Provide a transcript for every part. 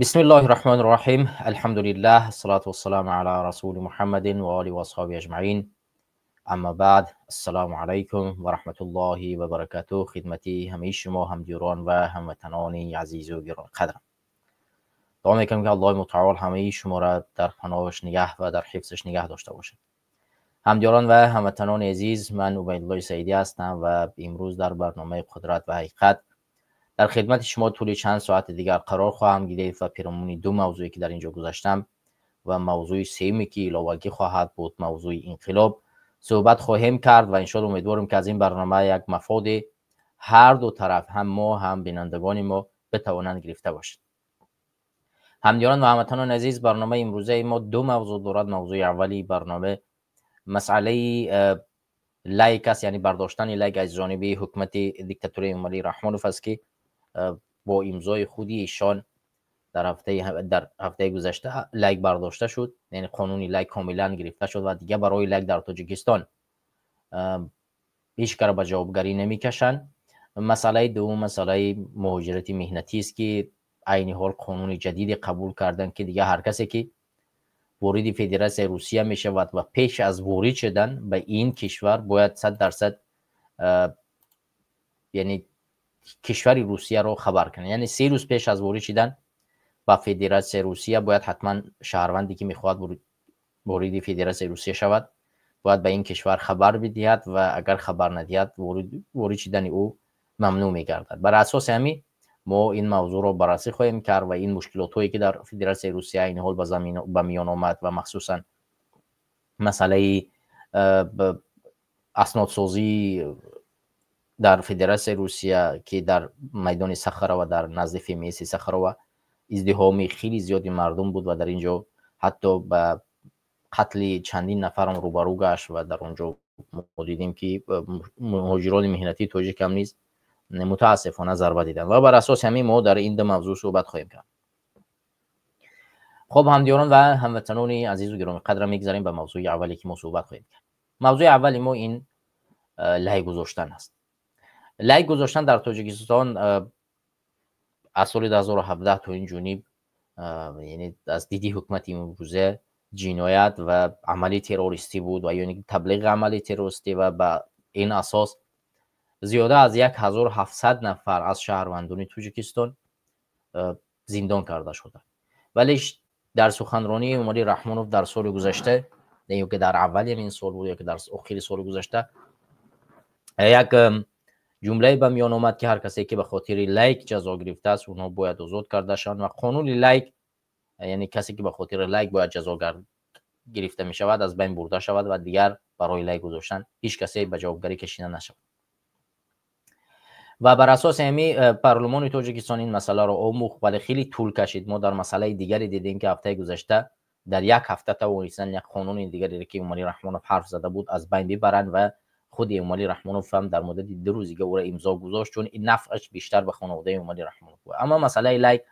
بسم الله الرحمن الرحیم. الحمد لله، الصلاة والسلام علی رسول محمد و آله و اصحابه اجمعین. اما بعد، السلام علیکم و رحمت الله و برکاته. خدمتی همه شما همدیران و هموطنان عزیز و گران قدرم دعا میکنم که الله متعال همه شما را در پناهش نگه و در حفظش نگه داشته باشد. همدیاران و هموطنان عزیز، من عبیدالله سعیدی هستم و امروز در برنامه قدرت و حقیقت در خدمت شما طول چند ساعت دیگر قرار خواهم گرفت و پیرامون دو موضوعی که در اینجا گذاشتم و موضوع سومی که علاوگی خواهد بود، موضوع انقلاب، صحبت خواهیم کرد و انشاءالله امیدوارم که از این برنامه یک مفاد هر دو طرف، هم ما هم بینندگان ما، بتوانند گرفته باشد. همدیاران و هموطنان عزیز، برنامه امروزه ما دو موضوع دارد. موضوع اولی برنامه مسئله لایک است، یعنی برداشتن لایک از جانب حکومت دیکتاتوری امامعلی رحمانوف است که با امضای خودی ایشان در هفته گذشته لایک برداشته شد، یعنی قانونی لایک کاملا گرفته شد و دیگه برای لایک در تاجیکستان هیچ کار به جوابگری نمیکشند. مسئله دوم مسئله مهاجرت مهنتی است که عین حال قانون جدید قبول کردن که دیگه هر کسی که وارد فدراسیون روسیه می شود و پیش از وارد شدن به این کشور باید 100% یعنی کشور روسیه رو خبر کنه. یعنی 3 روز پیش از وارد شدن به فدراسیون روسیه باید حتما شهروندی که میخواهد وارد فدراسیون روسیه شود باید به این کشور خبر بدهد و اگر خبر ندهد وارد شدن او ممنوع میگردد. بر اساس همین ما این موضوع رو بررسی خواهیم کرد و این مشکلات هایی که در فدراسیون روسیه این حال به میان آمد و مخصوصا مسئله اسنادسازی در فدراسیون روسیه که در میدان سخروا و در نزد ФМС سخروا ازدحام خیلی زیادی مردم بود و در اینجا حتی به قتل چندین نفرم روبرو گشت و در اونجا ما دیدیم که مهاجران مهنتی تاجیک هم نیز متاسفانه ضربه دیدن و بر اساس همین ما در این دو موضوع صحبت خواهیم کرد. خب، همدیاران و هموطنان عزیز و گرامی قدر، میگذریم به موضوع اولی که ما صحبت خواهیم کرد. موضوع اولی ما این لایک گذاشتن است. لایک گذاشتن در تاجیکستان از سال 2017 تا این جانب، یعنی از دیدی حکومت امروزه جنایت و عملی تروریستی بود و یعنی تبلیغ عملی تروریستی و به این اساس زیاده از 1700 نفر از شهروندان تاجیکستان زندان کرده شدند. ولی در سخنرانی امامعلی رحمانوف در سال گذشته، یا که در اول این سال بود یا که در آخر سال گذشته، یک جمله به میان آمد که هر کسی که به خاطر لایک جزا گرفته است اونها باید آزاد کرده شوند و قانون لایک، یعنی کسی که به خاطر لایک باید جزا گرفته می شود، از بین برده شود و دیگر برای لایک گذاشتن هیچ کسی به جوابگری کشیده نشود. و بر اساس همی پارلمان تاجیکستان این مسئله را آموخت، ولی خیلی طول کشید. ما در مسئله دیگری دیدیم که هفته گذشته در یک هفته توانستن یک قانون دیگری که امامعلی رحمانوف حرف زده بود از بین ببرند و خود امامعلی رحمانوف هم در مدت 2 روز دیگه او را امضا گذاشت، چون این نفعش بیشتر به خانواده امامعلی رحمانوف بود. اما مسئله لایک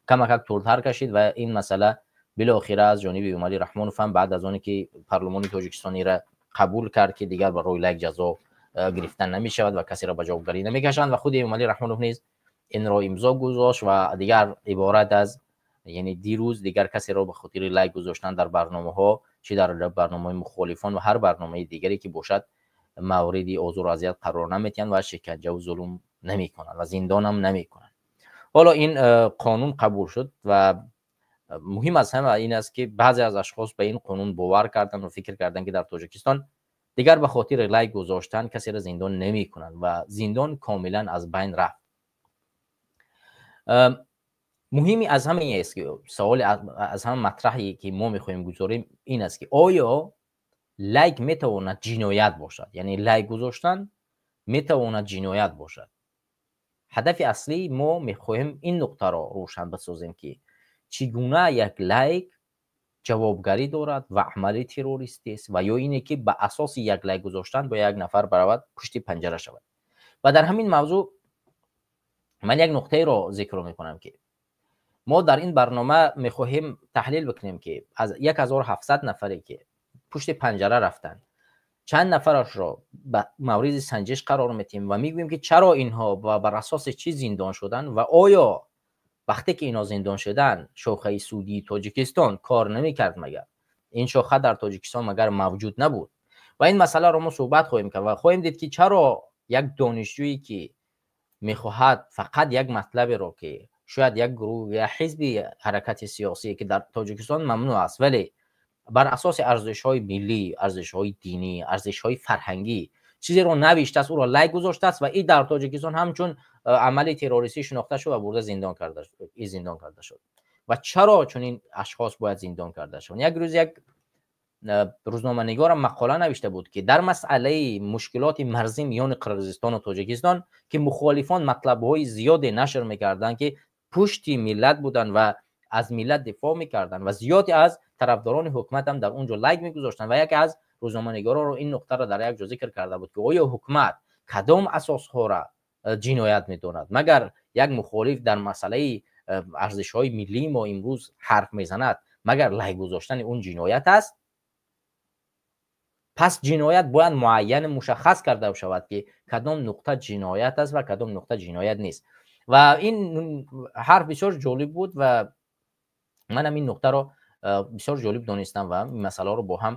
کمک طولتر کشید و این مسئله بالاخره از جانب امامعلی رحمانوف هم بعد از آنی که پارلمان تاجیکستانی را قبول کرد که دیگر برای لایک جزا گرفتن نمی شود و کسی را به جوابگری نمی کشند و خود امامعلی رحمانوف نیز این را امضا گذاشت و دیگر عبارت از یعنی دیروز دیگر کسی را به خاطر لایک گذاشتن در برنامه ها، چه در برنامه مخالفان و هر برنامه دیگری که باشد، مورد آزار و اذیت قرار نمیتین و شکنجه و ظلم نمیکنند و زندان هم نمیکنند. حالا این قانون قبول شد و مهم از همه این است که بعضی از اشخاص به این قانون باور کردند و فکر کردند که در تاجیکستان دیگر به خاطر لایک گذاشتن کسی را زندان نمی کنند و زندان کاملا از بین رفت. مهمی از همه این است که سوال از همه مطرحی که ما میخواهیم گذاریم این است که آیا لایک میتواند جنایت باشد؟ یعنی لایک گذاشتن میتواند جنایت باشد؟ هدف اصلی ما میخواهیم این نقطه را روشن بسازیم که چگونه یک لایک جوابگری دارد و عمل تروریستی است و یا اینه که به اساس یک لایک گذاشتن با یک نفر برود پشت پنجره شود. و در همین موضوع من یک نقطه را ذکر میکنم که ما در این برنامه میخواهیم تحلیل بکنیم که از 1700 نفری که پشت پنجره رفتن چند نفرش را به مورد سنجش قرار میتیم و میگوییم که چرا اینها و بر اساس چی زندان شدن و آیا Вақте ки инҳо зиндон шуданд, шохаи судии Тоҷикистон кор намекард магар? Ин шоха дар Тоҷикистон магар мавҷуд набуд? Ва ин масъаларо мо суҳбат хоҳем кард ва хоҳем дид, ки чаро як донишҷӯе ки мехоҳад фақат як матлаберо, ки шояд як гурӯҳ я ҳизби ҳаракати сиёсие ки дар Тоҷикистон мамнӯъ аст, вале бар асоси арзишҳои миллӣ, арзишҳои динӣ, арзишҳои фарҳангӣ чизеро навиштааст, ӯро лайк гузоштааст ва ин дар Тоҷикистон ҳамчун амали террористӣ шинохта шуд ва бурда зиндон карда зиндон карда шуд. Ва чаро чунин ашхос бояд зиндон карда шаванд? Як рӯз як рӯзноманигорам мақола навишта буд, ки дар масъалаи мушкилоти марзӣ миёни Қирғизистону Тоҷикистон, ки мухолифон матлабҳои зиёде нашр мекарданд, ки пушти миллат буданд ва аз миллат дифоъ мекарданд ва зиёде аз тарафдорони ҳукумат ҳам дар он ҷо лайк мегузоштанд. Ва яке аз рӯзноманигорро ин нуқтаро дар як ҷо зикр карда буд, ки оё ҳукумат кадом асосҳоро ҷиноят медонад? Магар як мухолиф дар масъалаи арзишҳои миллии мо имрӯз ҳарф мезанад, магар лайк гузоштани он ҷиноят аст? Пас ҷиноят бояд муайян мушаххас карда шавад, ки кадом нуқта ҷиноят аст ва кадом нуқта ҷиноят нест. Ва ин ҳарф бисёр ҷолиб буд ва манам ин нуқтаро бисёр ҷолиб донистам ва ин масъаларо бо ҳам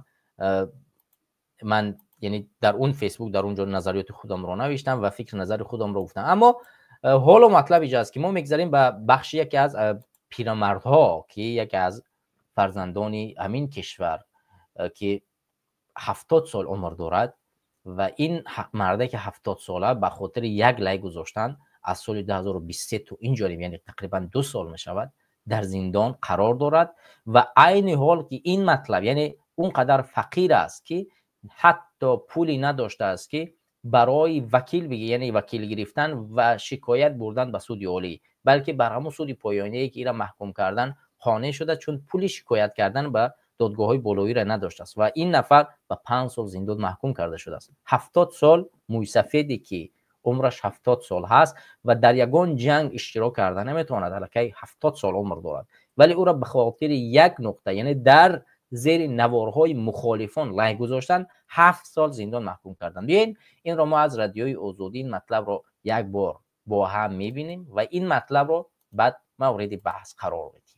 ман, яъне дар он Фейсбук дар он ҷо назариёти худамро навиштам ва фикр назари худамро гуфтам. Аммо ҳоло матлаб иҷа аст, ки мо мегзарем ба бахши яке аз пирамардҳо, ки яке аз фарзандони ҳамин кишвар, ки 70 сол умр дорад ва ин марде ки 70 сола ба хотири як лайк гузоштан аз соли 2023 то ин ҷониб, яъне тақрибан 2 сол мешавад, дар зиндон қарор дорад. Ва айни ҳол ки ин матлаб, яъне он қадар фақир аст, ки ҳатто пули надоштааст, ки барои вакил, яъне вакил гирифтан ва шикоят бурдан ба суди олӣ, балки бар ҳамон суди поёние ки инро маҳкум кардан қонеъ шуда, чун пули шикоят кардан ба додгоҳҳои болоиро надоштааст. Ва ин нафар ба 5 сол зиндон маҳкум карда шудааст. 70 сол мӯйсафеде ки умраш 70 сол ҳаст ва дар ягон ҷанг иштирок карда наметавонад, аллакай 70 сол умр дорад, вале ӯро ба хотири як нуқта, яъне дар зери наворҳои мухолифон лайк гузоштан, 7 сол зиндон маҳкум карданд. Биёед инро мо аз Радиои Озодӣ ин матлабро як бор бо ҳам мебинем ва ин матлабро баъд мавриди баҳс қарор медиҳем.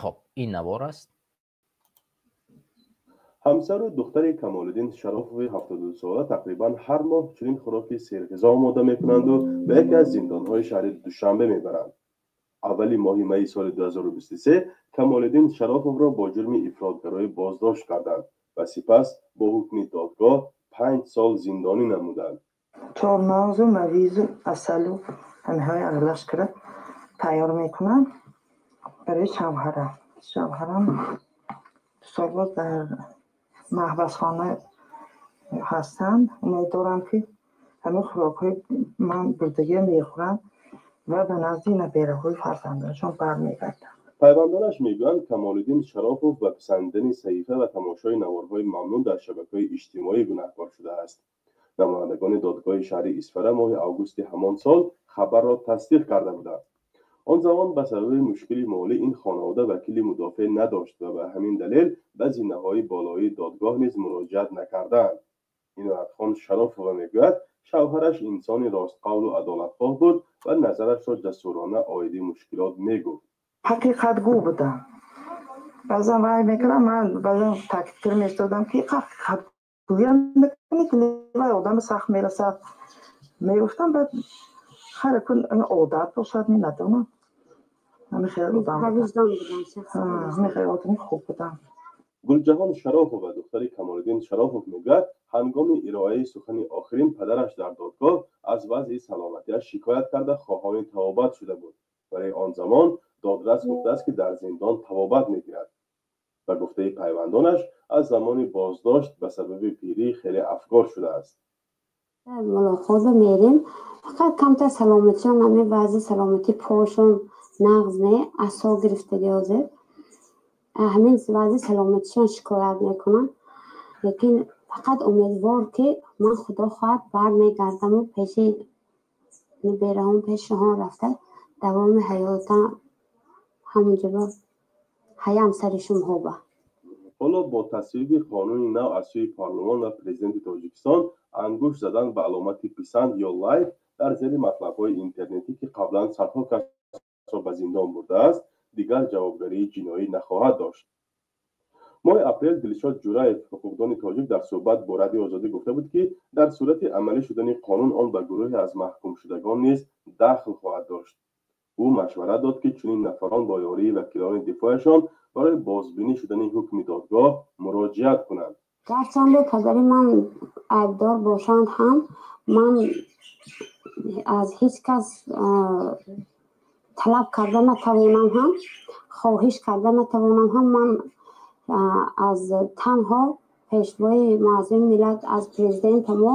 Хоб, ин навор аст. Ҳамсару духтари Камолиддин Шарофови 72-сола тақрибан ҳар моҳ чунин хӯроки серғизо омода мекунанду ба яке аз зиндонҳои шаҳри Душанбе мебаранд. Аввали моҳи майи соли 2023 Камолиддин Шарофовро бо ҷурми ифротгароӣ боздошт карданд ва сипас бо ҳукми додгоҳ 5 сол зиндонӣ намуданд. Чормағзу, мавизу, асалу ҳамаҳои аралаш карда тайёр мекунам барои шавҳарам. Шавҳарам 2 сол боз дар маҳбасхона ҳастанд. Умед дорам, ки ҳамин хӯрокҳои ман бурдагиро мехӯранд ва ба назди набераҳои фарзандонашон бармегарданд. Пайвандонаш мегӯянд, Камолиддин Шарофов ба писандидани саҳифа ва тамошои наворҳои мамнӯъ дар шабакаҳои иҷтимоӣ гунаҳкор шудааст. Намояндагони додгоҳи шаҳри Исфара моҳи августи ҳамон сол хабарро тасдиқ карда буданд. Он замон ба сабаби мушкили молӣ ин хонавода вакили мудофеъ надошт ва ба ҳамин далел ба зинаҳои болоии додгоҳ низ муроҷиат накардаанд. Иноятхон Шарофова мегӯяд, шавҳараш инсони ростқавлу адолатхоҳ буд ва назарашро ҷасурона оиди мушкилот мегуфт. Ҳақиқатгӯ будам. Баъзан вай мекардам, ман баъзан таъкид мешудам, ки ҳақиқатгӯям мекунӣ, ки вай одами сахт мерасад. Мегуфтам, баъд хайр, кун одат бошад, надонам. Ҳамин хеле одам ҳамин хеле одами хуб будам. Гулҷаҳон Шарофова, духтари Камолиддин Шарофов, мегӯяд, ҳангоми ироаи сухани охирин падараш дар додгоҳ аз вазъи саломатиаш шикоят карда хоҳони табобат шуда буд, вале он замон додрас гуфтааст, ки дар зиндон табобат мегирад. Ба гуфтаи пайвандонаш, аз замони боздошт ба сабаби пирӣ хеле афгор шудааст. Мулоқот мерем, фақат камтар саломатишон, ҳамин вазъи саломатӣ пошон нағз не, асо гирифтагӣ ҳозир. Ҳамин вазъи саломатишон шикоят мекунанд, лекин фақат умедвор, ки ман худо хоҳад бармегардаму пеши Набераҳом пешаҳон рафта давоми ҳаёта ҳамонҷо ҳаям сари шумҳоба. Ҳоло бо тасвиби қонуни нав аз сӯи парлумон ва президенти Тоҷикистон ангушт задан ба аломати писанд ё лайк дар зери матлабҳои интернетӣ, ки қаблан садҳо касро ба зиндон бурдааст, дигар ҷавобгарии ҷиноӣ нахоҳад дошт. Моҳи апрел Дилшод Ҷураев, ҳуқуқдони тоҷик, дар суҳбат бо Радиои Озодӣ гуфта буд, ки дар сурати амалӣ шудани қонун он ба гурӯҳе аз маҳкумшудагон низ дахл хоҳад дошт. Ӯ машварат дод, ки чунин нафарон бо ёрии вакилони дифояшон барои бозбинӣ шудани ҳукми додгоҳ муроҷиат кунанд. Гарчанде падари ман айбдор бошанд ҳам, ман аз ҳеҷ кас талаб карда натавонам ҳам, хоҳиш карда натавонам ҳам, ман аз танҳо пешвои муаззами миллат, аз президента мо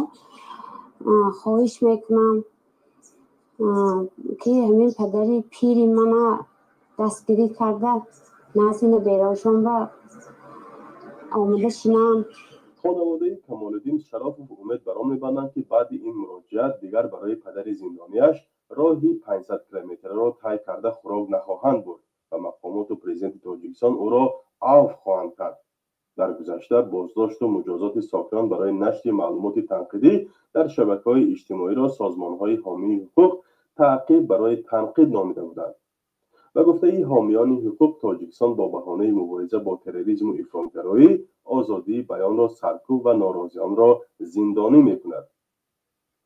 хоҳиш мекунам, ки ҳамин падари пири мана дастгирӣ карда назди набераҳошон ба омода шинам. Хонаводаи Камолиддин Шаропов умед бар он мебанданд, ки баъди ин муроҷиат дигар барои падари зиндониаш роҳи 500 километраро тай карда хӯрок нахоҳанд бурд ва мақомоту президенти Тоҷикистон ӯро авф хоҳанд кард. Дар гузашта боздошту муҷозоти сокинон барои нашри маълумоти танқидӣ дар шабакаҳои иҷтимоиро созмонҳои ҳомии ҳуқуқ таъқиб барои танқид номида буданд. Ба гуфтаи ҳомиёни ҳуқуқ, Тоҷикистон бо баҳонаи мубориза бо терроризму ифротгароӣ озодии баёнро саркӯб ва норозиёнро зиндонӣ мекунад.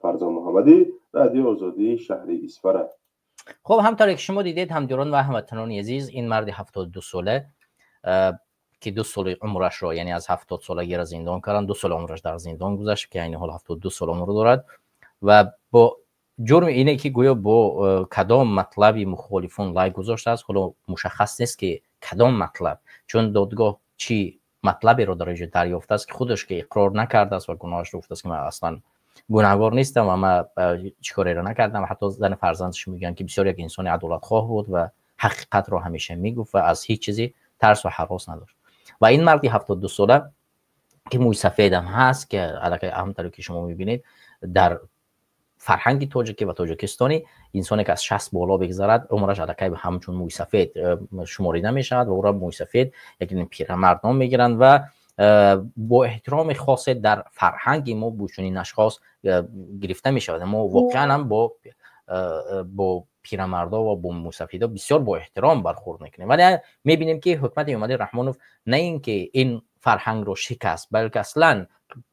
Фарзон Муҳаммадӣ, Радиои Озодӣ, шаҳри Исфара. Хуб, ҳамтавре ки шумо дидед, ҳамдиёрон ва ҳамватанони азиз, ин марди 72 сола, ки 2 соли умрашро, яъне аз 70 солагиро зиндон карданд, 2 соли умраш дар зиндон гузашт, ки айни ҳол 72 сол умр дорад ва бо ҷурми ине ки гӯё бо кадом матлаби мухолифон лайк гузоштааст, ҳоло мушаххас нест ки кадом матлаб, чун додгоҳ чӣ матлаберо дар инҷо дарёфтааст, ки худаш ки иқрор накардааст ва гуноҳашро гуфтааст, ки ман аслан гунаҳгор нестам ва ман чӣ кореро накардам. Ҳатто зани фарзандаш мегӯянд, ки бисёр як инсони адолатхоҳ буд ва ҳақиқатро ҳамеша мегуфт ва аз ҳеҷ чизе тарс ва ҳарос надошт. Ва ин марди 72 сола, ки мӯи сафедам ҳаст, ки аллакай ҳамтавре ки шумо мебинед, дар фарҳанги тоҷикӣ ва тоҷикистонӣ инсоне ки аз 60 боло бигзарад, умраш аллакай ҳамчун мӯи сафед шуморида мешавад ва ӯро мӯи сафед як пирамард ном мегиранд ва бо эҳтироми хосе дар фарҳанги мо бо чунин ашхос гирифта мешавад. Мо воқеан ҳам бо пирамардо ва бо мӯйсафедо бисёр бо эҳтиром бархӯрд мекунем, вале мебинем, ки ҳукумати Эмомалӣ Раҳмонов на ин ки ин фарҳангро шикаст, балки аслан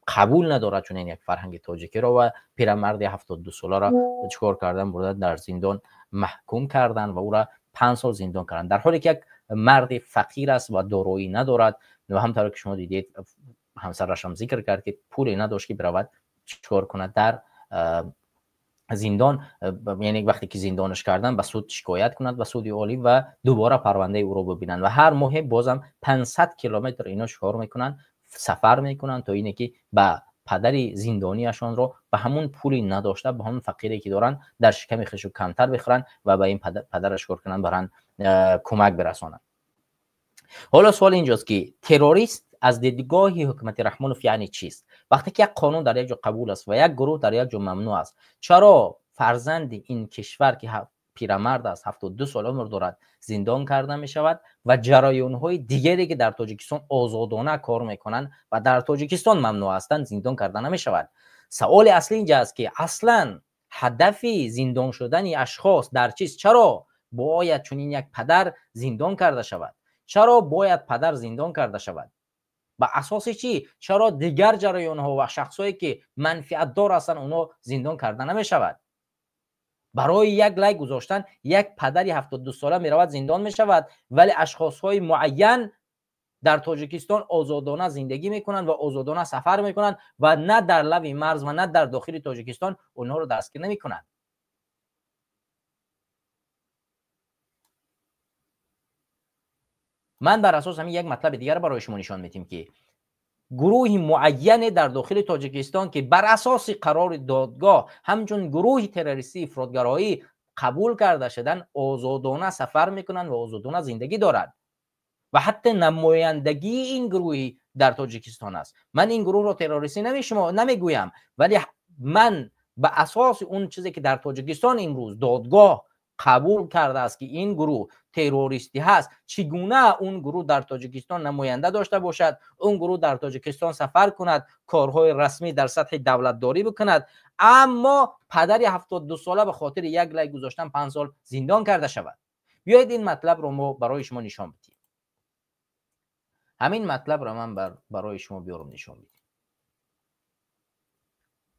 қабул надорад чунин як фарҳанги тоҷикиро ва пирамарди 72 соларо чикор кардан, бурда дар зиндон маҳкум кардан ва ӯро 5 сол зиндон кардан, дар ҳоле ки як марди фақир аст ва дороӣ надорад. Ва ҳамтавре ки шумо дидед, ҳамсараш ҳам зикр кард, ки пуле надошт, ки биравад чикор кунад дар зиндон, яъне вақте ки зиндонаш кардан, ба суд шикоят кунад, ба суди олӣ, ва дубора парвандаи ӯро бибинанд. Ва ҳар моҳе бозам 500 километр ино чикор мекунанд, сафар мекунанд, то ине ки ба падари зиндониашонро ба ҳамун пули надошта, ба ҳамун фақире ки доранд, дар шиками хешу камтар бихӯранд ва ба ин падараш кор кунанд, баранд кӯмак бирасонанд. Ҳоло суол инҷост, ки террорист аз дидгоҳи ҳукумати Раҳмонов яъне чист? Вақте ки як қонун дар як ҷо қабул аст ва як гурӯҳ дар як ҷо мамнӯъ аст, чаро фарзанди ин кишвар, ки пирамард аст, 72 сол умр дорад, зиндон карда мешавад ва ҷараёнҳои дигаре, ки дар Тоҷикистон озодона кор мекунанд ва дар Тоҷикистон мамнӯъ ҳастанд, зиндон карда намешавад? Саволи аслӣ инҷа аст, ки аслан ҳадафи зиндон шудани ашхос дар чист? Чаро бояд чунин як падар зиндон карда шавад? Чаро бояд падар зиндон карда шавад? Ба асоси чӣ? Чаро дигар ҷараёнҳо ва шахсҳое, ки манфиатдор ҳастанд, онҳо зиндон карда намешавад? Барои як лайк гузоштан як падари 72 сола меравад, зиндон мешавад, вале ашхосҳои муайян дар Тоҷикистон озодона зиндагӣ мекунанд ва озодона сафар мекунанд ва на дар лави марз ва на дар дохили Тоҷикистон онҳоро дастгир намекунанд. Ман бар асоси ҳамин як матлаби дигар барои шумо нишон медиҳем, ки гурӯҳи муайяне дар дохили Тоҷикистон, ки бар асоси қарори додгоҳ ҳамчун гурӯҳи террористӣ ифротгароӣ қабул карда шудан, озодона сафар мекунанд ва озодона зиндагӣ доранд ва ҳатто намояндагии ин гурӯҳи дар Тоҷикистон аст. Ман ин гурӯҳро террористӣ намегӯям, вале ман به اساس اون چیزی که در تاجیکستان امروز دادگاه قبول کرده است که این گروه تروریستی هست، چگونه اون گروه در تاجیکستان نماینده داشته باشد، اون گروه در تاجیکستان سفر کند، کارهای رسمی در سطح دولتداری بکند، اما پدر 72 ساله به خاطر یک لایک گذاشتن 5 سال زندان کرده شود؟ بیایید این مطلب رو ما برای شما نشان بدیم. همین مطلب رو من برای شما بیارم نشان بدیم.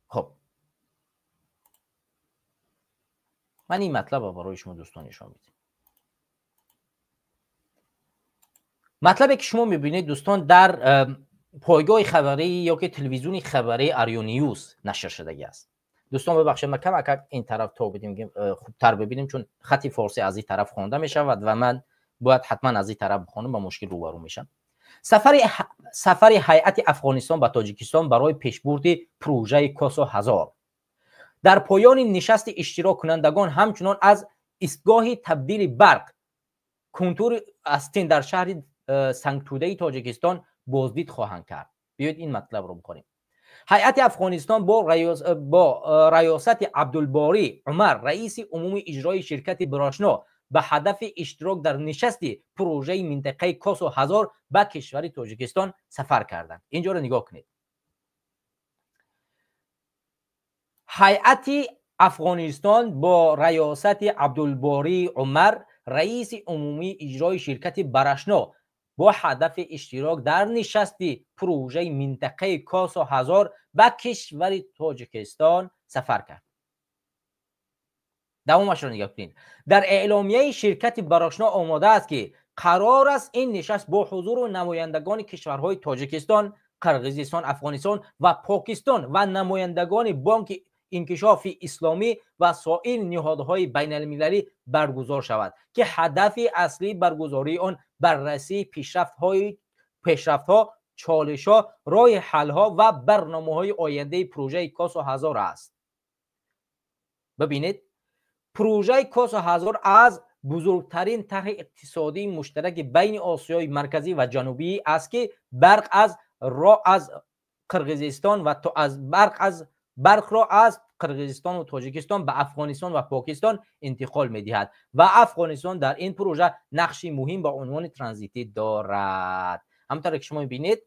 خب من این مطلب رو برای شما دوستان نشان میدم. مطلبی که شما میبینید دوستان در پایگاه خبری یا که تلویزیون خبری آریونیوز نشر شده است. دوستان ببخشید من کم کم این طرف تا بدیم که خوبتر ببینیم، چون خط فارسی از این طرف خوانده میشود و من باید حتما از این طرف بخوانم، با مشکل روبرو میشم. سفر هیئت افغانستان به تاجیکستان برای پیشبرد پروژه کاسا 1000. در پایان نشست اشتراک کنندگان همچنان از ایستگاه تبدیل برق کنتور استین در شهر سنگتوده تاجیکستان بازدید خواهند کرد. بیایید این مطلب رو بخونیم. هیئت افغانستان با ریاست عبدالباری عمر رئیس عمومی اجرای شرکت براشنا به هدف اشتراک در نشست پروژه منطقه کاسا 1000 به کشور تاجیکستان سفر کردند. اینجا رو نگاه کنید. هیئت افغانستان با ریاست عبدالباری عمر رئیس عمومی اجرای شرکت براشنا با هدف اشتراک در نشست پروژه منطقه کاسا 1000 به کشور تاجیکستان سفر کرد. دومش رو نگاه کنید. در اعلامیه شرکت براشنا آماده است که قرار است این نشست با حضور نمایندگان کشورهای تاجیکستان، قرقیزستان، افغانستان و پاکستان و نمایندگان بانک انکشاف اسلامی و سایر نهادهای بین المللی برگزار شود که هدف اصلی برگزاری آن بررسی پیشرفت‌ها، چالش‌ها، راه حل‌ها و برنامه‌های آینده پروژه کاسا 1000 است. ببینید پروژه کاسا 1000 از بزرگترین طرح اقتصادی مشترک بین آسیای مرکزی و جنوبی است که برق از قرقیزستان و برق را از قرقیزستان و تاجیکستان به افغانستان و پاکستان انتقال می‌دهد و افغانستان در این پروژه نقشی مهم به عنوان ترانزیتی دارد. همونطور که شما می‌بینید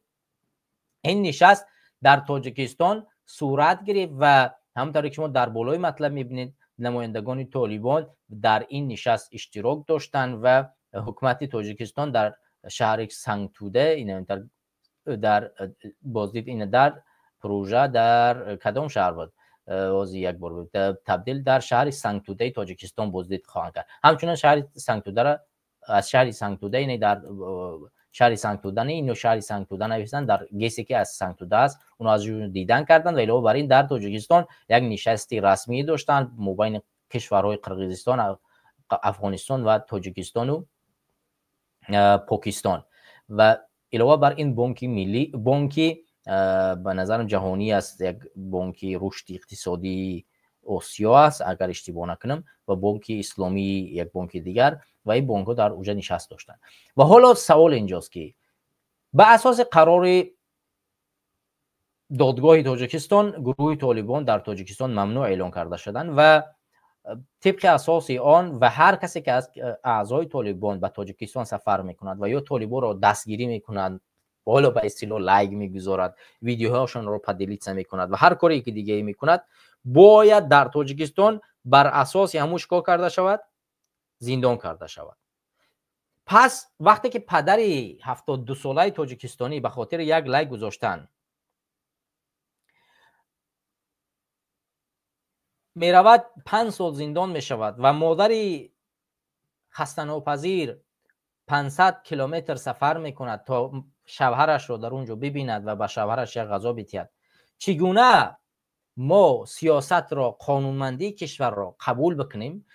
این نشست در تاجیکستان صورت گرفت و همونطور که شما در بالای مطلب می‌بینید نمایندگان طالبان در این نشست اشتراک داشتند و حکومت تاجیکستان در شهر سنگتوده این در بازدید این در پروژه در کدام شهر بود بازی یک بار بود تبدیل در شهر سنگتوده تاجیکستان بازدید خواهند کرد. همچنین شهر سنگتوده را از شهر سنگتوده اینه در شهر سنگتوده نه اینو شهر سنگتوده نوشتن در گیسی که از سنگتوده است اونو از دیدن کردن و علاوه بر این در تاجیکستان یک نشست رسمی داشتن مابین کشورهای قرقیزستان، افغانستان و تاجیکستان و پاکستان و علاوه بر این بانک ملی، بانکی به نظرم جهانی است، یک بانک رشد اقتصادی آسیا است اگر اشتباه نکنم و بانک اسلامی یک بانک دیگر و این بانک ها در اونجا نشست داشتند. و حالا سوال اینجاست که به اساس قرار دادگاه تاجیکستان گروه طالبان در تاجیکستان ممنوع اعلان کرده شدند و طبق اساس آن و هر کسی که از اعضای طالبان به تاجیکستان سفر میکند و یا طالبان را دستگیری میکنند، حالا به اصطلاح لایک میگذارد، ویدیوهاشون رو поделиться میکند و هر کاری که دیگه میکند، باید در تاجیکستان بر اساس هموش کار کرده شود، زندان کرده شود. پس وقتی که پدر 72 ساله تاجیکستانی به خاطر یک لایک گذاشتن میرود 5 سال زندان میشود و مادری خسته‌ناپذیر 500 کیلومتر سفر میکند تا شوهرش را در اونجا ببیند و به شوهرش یک غذا بدهد، چگونه ما سیاست را، قانونمندی کشور را قبول بکنیم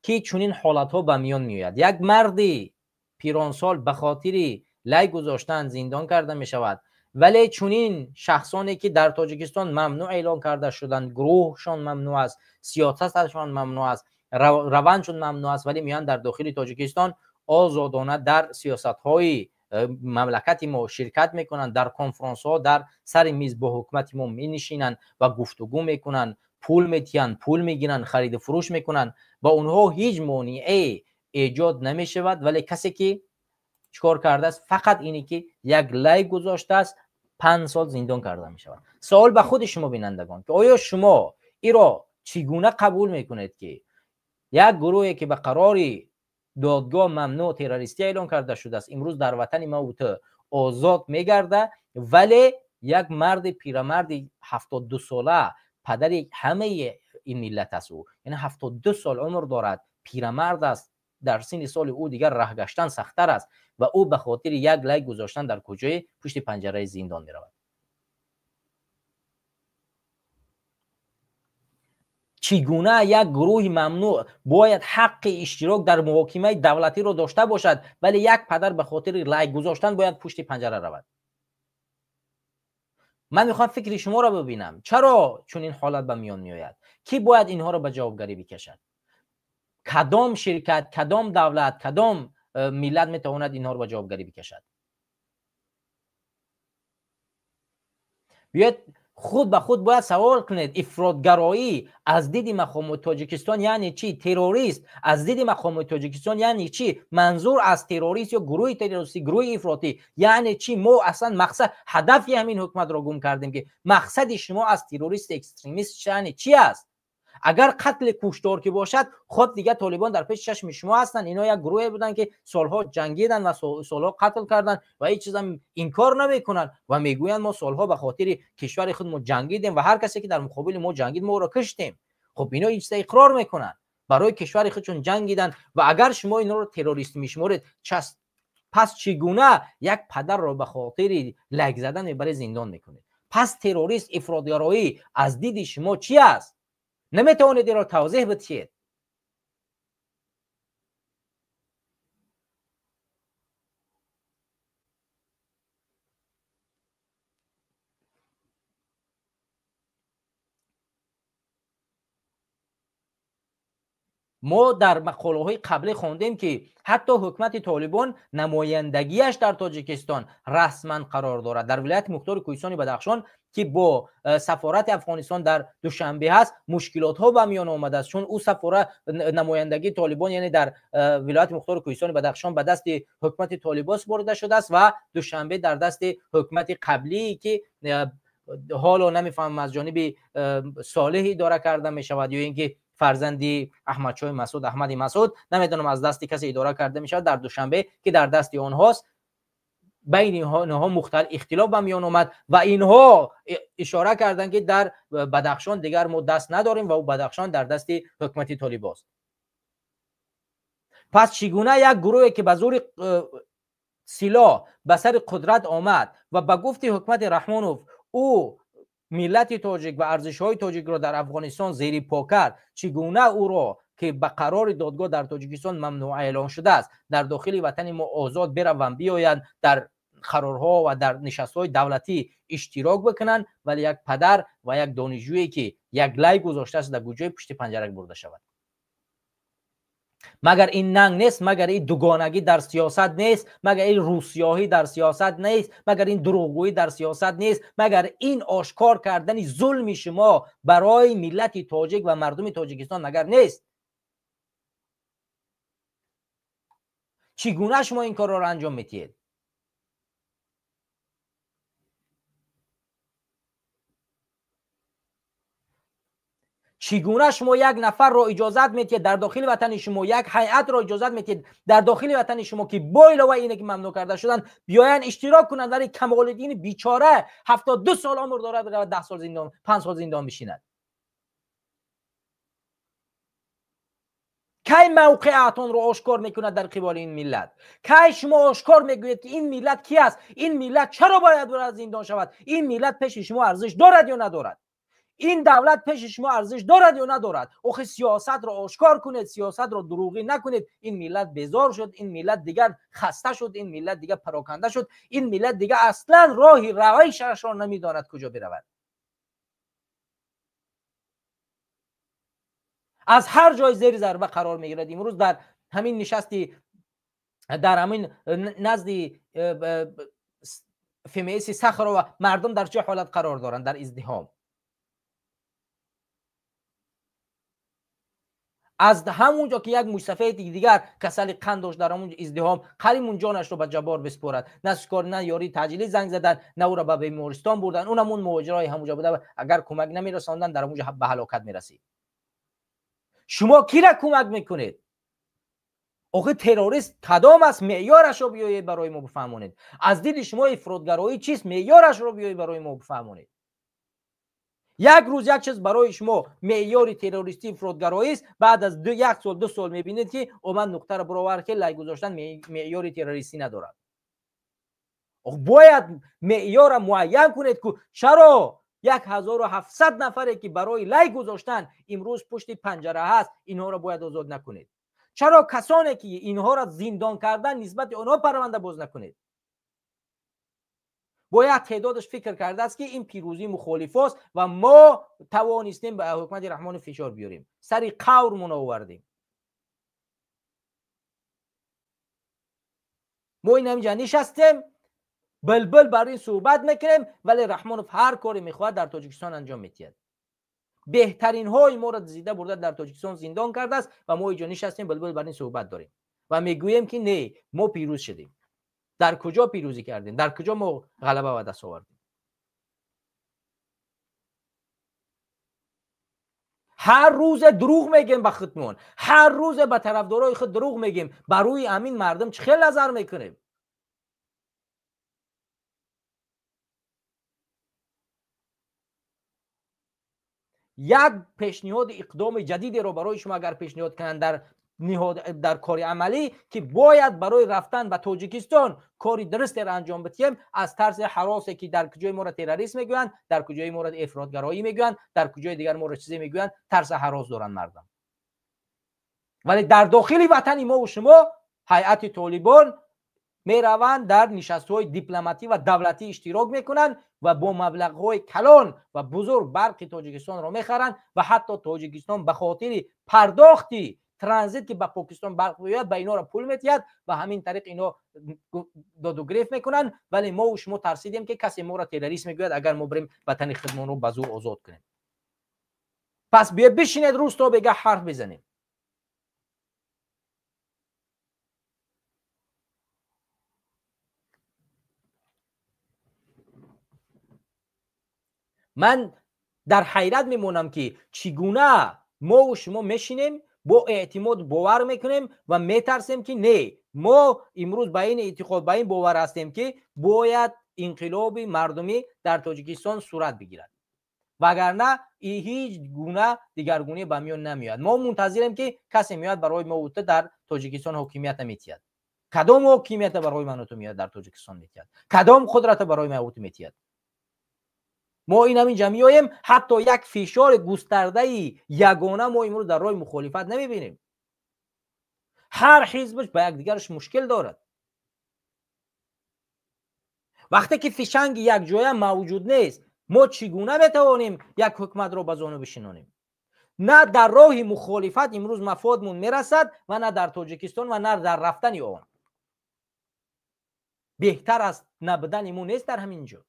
که چنین حالتها به میان میآید؟ یک مردی پیرانسال به خاطر لای گذاشتن زندان کرده میشود، ولی چنین شخصانی که در تاجیکستان ممنوع اعلان کرده شدند، گروهشان ممنوع است، سیاستشان ممنوع است، روندشان ممنوع است، ولی میان در داخل تاجیکستان آزادانه در سیاست‌های مملکت ما شرکت میکنند، در کنفرانس ها در سر میز با حکومت ما می نشینند و گفتگو میکنند، пул метиҳанд, пул мегиранд, хариду фурӯш мекунанд ва онҳо ҳеҷ монеае эҷод намешавад. Вале касе ки чикор кардааст, фақат ине ки як лайк гузоштааст, 5 сол зиндон карда мешавад. Савол ба худи шумо бинандагон, ки оё шумо иро чӣ гуна қабул мекунед, ки як гурӯҳе ки ба қарори додгоҳ мамнӯъ террористӣ эълон карда шудааст, имрӯз дар ватани ма ту озод мегарда, вале як марди пирамарди 72 сола, падари ҳамаи ин миллат аст, ӯ яъне 72 сол умр дорад, пирамард аст, дар синни соли ӯ дигар раҳ гаштан сахттар аст ва ӯ ба хотири як лайк гузоштан дар куҷои пушти панҷараи зиндон меравад. Чӣ гуна як гурӯҳи мамнӯъ бояд ҳаққи иштирок дар муҳокимаи давлатиро дошта бошад, вале як падар ба хотири лайк гузоштан бояд пушти панҷара равад? Ман мехоҳам фикри шуморо бибинам, чаро чунин ҳолат ба миён меояд? Кӣ бояд инҳоро ба ҷавобгарӣ бикашад? Кадом ширкат, кадом давлат, кадом миллат метавонад инҳоро ба ҷавобгарӣ бикашад? Биёед худ ба худ бояд савол кунед, ифротгароӣ аз диди мақомоти Тоҷикистон яъне чӣ? Террорист аз диди мақомоти Тоҷикистон яъне чӣ? Манзур аз террорист ё гурӯҳи террористӣ, гурӯҳи ифротӣ яъне чӣ? Мо аслан мақсад, ҳадафи ҳамин ҳукуматро гум кардем, ки мақсади шумо аз террорист, экстремист яъне чӣ аст? Агар қатли куштор ки бошад, хоб дигар толибон дар пеши чашми шумо ҳастанд. Ино як гурӯҳе буданд, ки солҳо ҷангиданд ва солҳо қатл карданд ва ҳеҷ чизам инкор намекунанд ва мегӯянд мо солҳо ба хотири кишвари худ мо ҷангидем ва ҳар касе ки дар муқобили мо ҷангид, мо ӯро куштем. Хоб ино ин чиза иқрор мекунанд, барои кишвари худшон ҷангиданд ва агар шумо инҳоро террорист мешуморед, пас чӣ гуна як падарро ба хотири лайк задан мебаред зиндон мекунед? Пас террорист, ифротгароӣ аз диди шумо чӣ аст? Наметавонед инро тавзеҳ бидиҳед. Мо дар мақолаҳои қаблӣ хондем, ки ҳатто ҳукумати Толибон намояндагиаш дар Тоҷикистон расман қарор дорад. Дар вилояти Мухтори Кӯҳистони Бадахшон, ки бо сафорати Афғонистон дар Душанбе ҳаст, мушкилотҳо ба миён омадааст, чун ӯ сафора намояндагии Толибон, яъне дар вилояти Мухтори Кӯҳистони Бадахшон ба дасти ҳукумати Толибон супорида шудааст ва Душанбе дар дасти ҳукумати қаблие, ки ҳоло намефаҳмам аз ҷониби Солеҳ идора карда мешавад ё ин ки фарзанди Аҳмадшоҳи Масъуд, Аҳмади Масъуд, намедонам аз дасти касе идора карда мешавад дар Душанбе, ки дар дасти онҳост. Байни инҳо мухталиф ихтилоф ба миён омад ва инҳо ишора карданд, ки дар Бадахшон дигар мо даст надорем ва Бадахшон дар дасти ҳукумати Толибост. Пас чӣ гуна як гурӯҳе ки ба зури силоҳ ба сари қудрат омад ва ба гуфти ҳукумати Раҳмонов ӯ миллати тоҷик ва арзишҳои тоҷикро дар Афғонистон зери по кард, чӣ гуна ӯро ки ба қарори додгоҳ дар Тоҷикистон мамнӯъ эълон шудааст, дар дохили ватани мо озод бираванд, биёянд, дар қарорҳо ва дар нишастҳои давлатӣ иштирок бикунанд, вале як падар ва як донишҷӯе ки як лайк гузоштааст дар куҷои пушти панҷара бурда шавад? Магар ин нанг нест? Магар ин дугонагӣ дар сиёсат нест? Магар ин рӯсиёҳӣ дар сиёсат нест? Магар ин дурӯғгӯӣ дар сиёсат нест? Магар ин ошкор кардани зулми шумо барои миллати тоҷик ва мардуми Тоҷикистон магар нест? Чӣ гуна шумо ин корро анҷом медиҳед? Чӣ гуна шумо як нафарро иҷозат медиҳед дар дохили ватани шумо, як ҳайатро иҷозат медиҳед дар дохили ватани шумо, ки бо илова ине ки мамнӯъ карда шуданд, биёянд иштирок кунанд, вале Камолиддини бичора 72 сол умр дорад, биравад 10 сол зиндон, 5 сол зиндон бишинад? Кай мавқеатонро ошкор мекунад дар қиболи ин миллат? Кай шумо ошкор мегӯед, ки ин миллат ки аст? Ин миллат чаро бояд барад зиндон шавад? Ин миллат пеши шумо арзиш дорад ё надорад? Ин давлат пеши шумо арзиш дорад ё надорад? Охи сиёсатро ошкор кунед, сиёсатро дурӯғӣ накунед. Ин миллат безор шуд, ин миллат дигар хаста шуд, ин миллат дигар пароканда шуд, ин миллат дигар аслан роҳи равишашро намедонад куҷо биравад. Аз ҳар ҷой зери зарба қарор мегирад. Имрӯз дар ҳамин нишасти, дар ҳамин назди ФМС Сахарова мардум дар чӣ ҳолат қарор доранд? Дар издиҳом. Аз ҳамунҷо ки як мӯйсафеди дигар касали қанд дошт, дар ҳамун издиҳом қариб ҷонашро ба ҷаббор биспорад. На скор, на ёрии таъҷилӣ занг задан, на ӯро ба бемористон бурдан. Он ҳамун муҳоҷирои ҳамунҷо буда, агар кӯмак намерасонданд, дар ҳамунҷо ба ҳалокат мерасид. Шумо кира кӯмак мекунед? Охи террорист кадом аст? Меъёрашро биёед барои мо бифаҳмонед. Аз диди шумо ифротгароӣ чист? Меъёрашро биёед барои мо бифаҳмонед. Як рӯз як чиз барои шумо меъёри террористӣ ифротгароист, баъд аз як сол, 2 сол мебинед, ки омад нуқтаро баровард, ки лайк гузоштан меъёри террористӣ надорад. Бояд меъёрро муайян кунед, ку чаро 1700 нафаре ки барои лайк гузоштан имрӯз пушти панҷара ҳаст, инҳоро бояд озод накунед? Чаро касоне ки инҳоро зиндон кардан, нисбати онҳо парванда боз накунед? Бояд теъдодаш фикр кардааст, ки ин пирӯзии мухолифост ва мо тавонистем ба ҳукумати Раҳмонов фишор биёрем, сари қаврмон овардем. Мо ин ҳаминҷа нишастем, билбил бар ин суҳбат мекунем, вале Раҳмонов ҳар коре мехоҳад дар Тоҷикистон анҷом медиҳад. Беҳтаринҳои моро зида бурда дар Тоҷикистон зиндон кардааст ва мо инҷо нишастем, билбил бар ин суҳбат дорем ва мегӯем, ки не, мо пирӯз шудем. Дар куҷо пирӯзӣ кардем? Дар куҷо мо ғалаба ба даст овардем? Ҳар рӯзе дурӯғ мегем ба худмон, ҳар рӯзе ба тарафдорои худ дурӯғ мегем. Ба рӯи ҳамин мардум чӣ хел назар мекунем? Як пешниҳоди иқдоми ҷадидеро барои шумо агар пешниҳод кунанд дар кори амалӣ, ки бояд барои рафтан ба Тоҷикистон кори дурустеро анҷом бидиҳем, аз тарси ҳаросе ки дар куҷои моро террорист мегӯянд, дар куҷои моро ифротгароӣ мегӯянд, дар куҷои дигар моро чизе мегӯянд, тарси ҳарос доранд мардум. Вале дар дохили ватани мо шумо ҳайати толибон мераванд, дар нишастҳои дипломатӣ ва давлатӣ иштирок мекунанд ва бо маблағҳои калон ва бузург барқи Тоҷикистонро мехаранд ва ҳатто Тоҷикистон ба хотири пардохти транзит, ки ба Покистон барқ меояд, ба инҳоро пул медиҳад ва ҳамин тариқ инҳо доду гирифт мекунанд. Вале мо шумо тарсидем, ки касе моро террорист мегӯяд, агар мо бирем ватани худмонро ба зур озод кунем. Пас биё бишинед, рӯз то бега ҳарф бизанем. Ман дар ҳайрат мемонам, ки чӣ гуна мо шумо мешинем, бо эътимод бовар мекунем ва метарсем, ки не, мо имрӯз ба ин эътиқод, ба ин бовар ҳастем, ки бояд инқилоби мардумӣ дар Тоҷикистон сурат бигирад, вагарна ҳеҷ гуна дигаргунӣ ба миён намеояд. Мо мунтазирем, ки касе меояд барои мо ӯта дар Тоҷикистон ҳокимията метиҳад. Кадом ҳокимията барои ман ӯту меояд дар Тоҷикистон метиҳад? Кадом қудрата барои ман ӯту метиҳад? Мо ин ҳаминҷа меоем, ҳатто як фишори густардаи ягона мо имрӯз дар роҳи мухолифат намебинем. Ҳар ҳизбаш ба якдигараш мушкил дорад. Вақте ки фишанги якҷоя мавҷуд нест, мо чӣ гуна метавонем як ҳукуматро ба зону бишинонем? На дар роҳи мухолифат имрӯз мафодмон мерасад ва на дар Тоҷикистон ва на дар рафтани он. Беҳтар аз набудани мо нест дар ҳамин ҷо.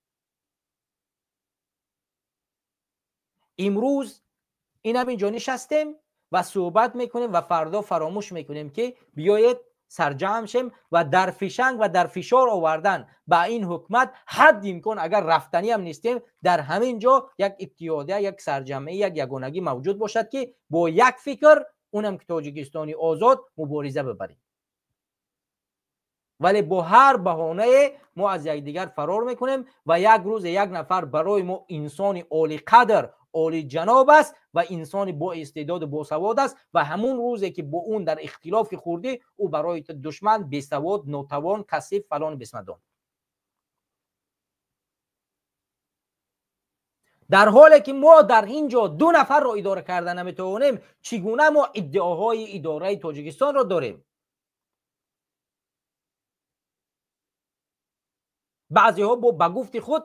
Имрӯз ин ҳамин ҷо нишастем ва суҳбат мекунем ва фардо фаромӯш мекунем, ки биёед сарҷамъ шем ва дар фишанг ва дар фишор овардан ба ин ҳукумат ҳадди имкон, агар рафтанӣ ҳам нестем, дар ҳамин ҷо як иттиҳодия, як сарҷамъӣ, як ягонагӣ мавҷуд бошад, ки бо як фикр, унам ки Тоҷикистони озод, мубориза бибарем. Вале бо ҳар баҳонае мо аз якдигар фарор мекунем ва як рӯзе як нафар барои мо инсони олиқадр, олиҷаноб аст ва инсони бо истеъдоду босавод аст ва ҳамун рӯзе ки бо он дар ихтилофи хурдӣ, ӯ барои ту душман, бесавод, нотавон, касиф, фалон, бесмадон. Дар ҳоле ки мо дар ин ҷо 2 нафарро идора карда наметавонем, чӣ гуна мо иддаоҳои идораи Тоҷикистонро дорем? Баъзеҳо бо ба гуфти худ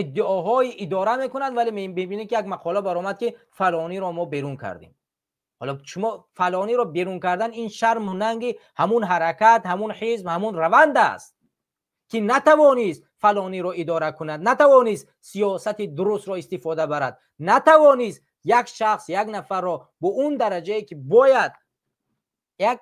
иддаоҳои идора мекунанд, вале мебинед, ки як мақола баромад, ки фалониро мо берун кардем. Ҳоло шумо фалониро берун кардан, ин шарму нанги ҳамун ҳаракат, ҳамун ҳизб, ҳамун раванд аст, ки натавонист фалониро идора кунад, натавонист сиёсати дурустро истифода барад, натавонист як шахс, як нафарро бо он дараҷае ки бояд як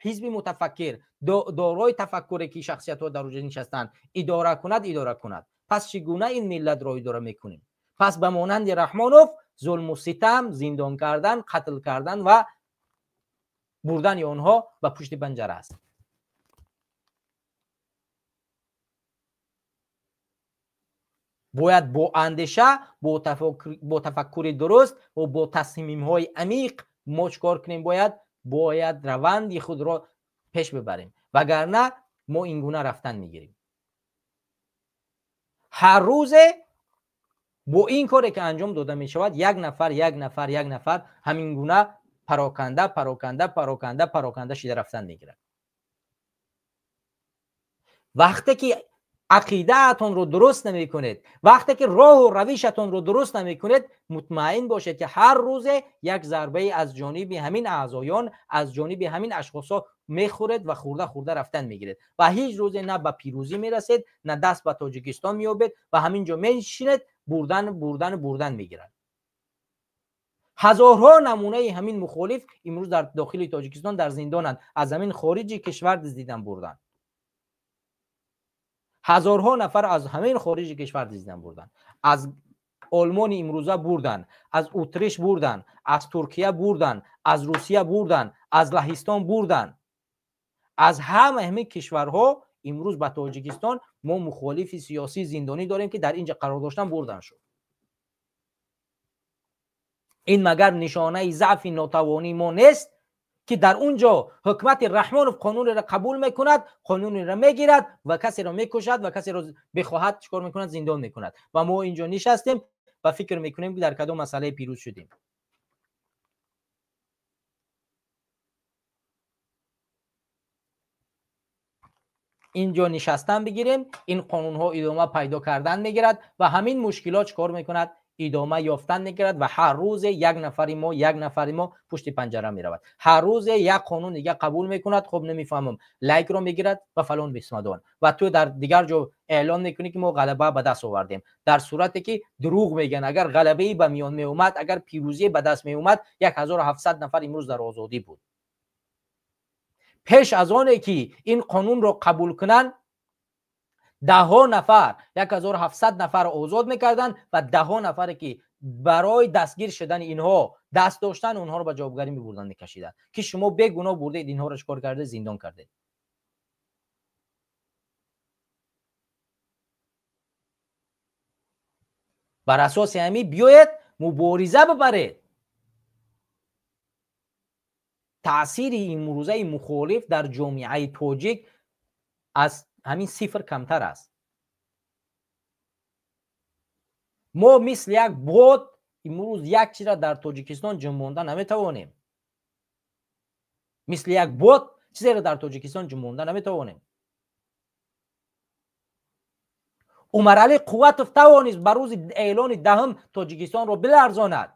ҳизби мутафаккир, дорои тафаккуре ки шахсиятҳо дар оҷа нишастанд, идора кунад, идора кунад. Пас чӣ гуна ин миллатро идора мекунем? Пас ба монанди Раҳмонов зулму ситам, зиндон кардан, қатл кардан ва бурдани онҳо ба пушти панҷара аст. Бояд бо андеша, бо тафаккури дуруст ва бо тасмимҳои амиқ мо чӣ кор кунем? Бояд раванди худро пеш бибарем, вагарна мо ин гуна рафтан мегирем. Ҳар рӯзе бо ин коре ки анҷом дода мешавад, як нафар, як нафар, як нафар ҳамин гуна пароканда, пароканда, пароканда, пароканда шида рафтан мегирад. Вақте ки ақидаатонро дуруст намекунед, вақте ки роҳу равишатонро дуруст намекунед, мутмаин бошед ки ҳар рӯзе як зарбае аз ҷониби ҳамин аъзоён, аз ҷониби ҳамин ашхосҳо мехӯред ва хурда хурда рафтан мегиред ва ҳеҷ рӯзе на ба пирӯзӣ мерасед, на даст ба Тоҷикистон меёбед ва ҳамин ҷо менишинед, бурдан, бурдан, бурдан мегирад. Ҳазорҳо намунаи ҳамин мухолиф имрӯз дар дохили Тоҷикистон дар зиндонанд, аз ҳамин хориҷи кишвар диздидан бурданд. Ҳазорҳо нафар аз ҳамин хориҷи кишвар диздидан бурданд, аз Олмони имрӯза бурданд, аз Утриш бурданд, аз Туркия бурданд, аз Русия бурданд, аз Лаҳистон бурданд. Аз ҳама ҳамин кишварҳо имрӯз ба Тоҷикистон мо мухолифи сиёсӣ зиндонӣ дорем ки дар инҷа қарор доштан бурдан шуд. Ин магар нишонаи заъфи нотавонии мо нест ки дар он ҷо ҳукумати Раҳмонов қонунеро қабул мекунад, қонунеро мегирад ва касеро мекушад ва касеро бихоҳад чикор мекунад, зиндон мекунад. Ва мо инҷо нишастем ва фикр мекунем ки дар кадом масъалае пирӯз шудем. Инҷо нишастан бигирем, ин қонунҳо идома пайдо кардан мегирад ва ҳамин мушкилот чикор мекунад? Идома ёфтан мегирад ва ҳар рӯзе як нафари мо, як нафари мо пушти панҷара меравад. Ҳар рӯзе як қонун дига қабул мекунад, хуб намефаҳмам, лайкро мегирад ва фалон бисмадон. Ва ту дар дигар ҷо эълон мекунӣ ки мо ғалаба ба даст овардем, дар сурате ки дурӯғ мегӯянд. Агар ғалабае ба миён меомад, агар пирӯзие ба даст меомад, 1700 нафар имрӯз дар озодӣ буд. Пеш аз оне ки ин қонунро қабул кунанд, даҳҳо нафар, 1700 нафар озод мекарданд ва даҳҳо нафаре ки барои дастгир шудани инҳо даст доштанд, онҳоро ба ҷавобгарӣ мебурданд, мекашиданд ки шумо бегуноҳ бурдед, инҳоро чикор кардед, зиндон кардед. Бар асоси ҳамин биёед мубориза бибаред. Таъсири имрӯзаи мухолиф дар ҷомеаи тоҷик аз ҳамин сифр камтар аст. Мо мисли як бод имрӯз як чизра дар Тоҷикистон ҷунбонда наметавонем. Мисли як бод чизеро дар Тоҷикистон ҷунбонда наметавонем. Умаралӣ Қувватов тавонист ба рӯзи эълони даҳум Тоҷикистонро биларзонад.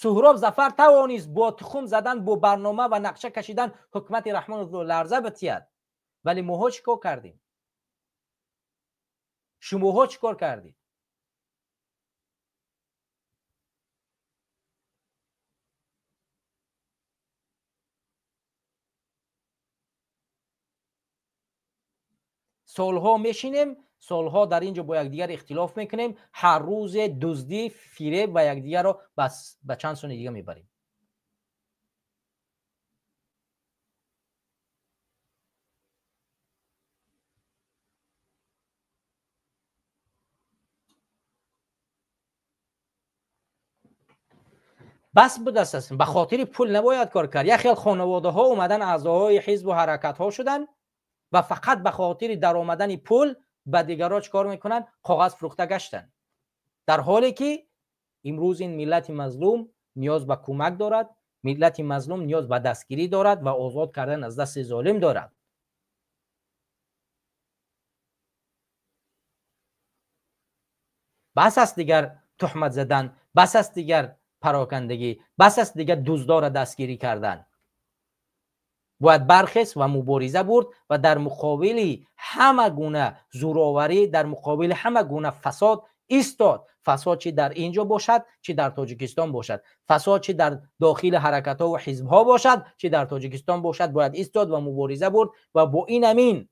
Суҳроб Зафар тавонист бо тухм задан, бо барнома ва нақша кашидан ҳукумати Раҳмоновро ларза битиҳад. Вале моҳо чӣ кор кардем? Шумоҳо чӣ кор кардед? Солҳо мешинем, солҳо дар ин ҷо бо якдигар ихтилоф мекунем, ҳар рӯзе дуздӣ, фиреб ва якдигарро ба чанд сони дига мебарем. Бас будаст аст, ба хотири пул набояд кор кард. Як хел хонаводаҳо омадан аъзоҳои ҳизбу ҳаракатҳо шуданд ва фақат ба хотири даромадани пул ба дигарро чӣ кор мекунанд? Коғаз фурӯхта гаштанд. Дар ҳоле ки имрӯз ин миллати мазлум ниёз ба кӯмак дорад, миллати мазлум ниёз ба дастгирӣ дорад ва озод кардан аз дасти золим дорад. Бас аст дигар туҳмат задан, бас аст дигар парокандагӣ, бас аст дигар дуздора дастгирӣ кардан. Бояд бархест ва мубориза бурд ва дар муқобили ҳама гуна зӯроварӣ, дар муқобили ҳама гуна фасод Истод. Фасод чӣ дар ин ҷо бошад, чӣ дар Тоҷикистон бошад, фасод чӣ дар дохили ҳаракатҳо ва ҳизбҳо бошад, чӣ дар Тоҷикистон бошад, бояд истод ва мубориза бурд ва бо ин ҳамин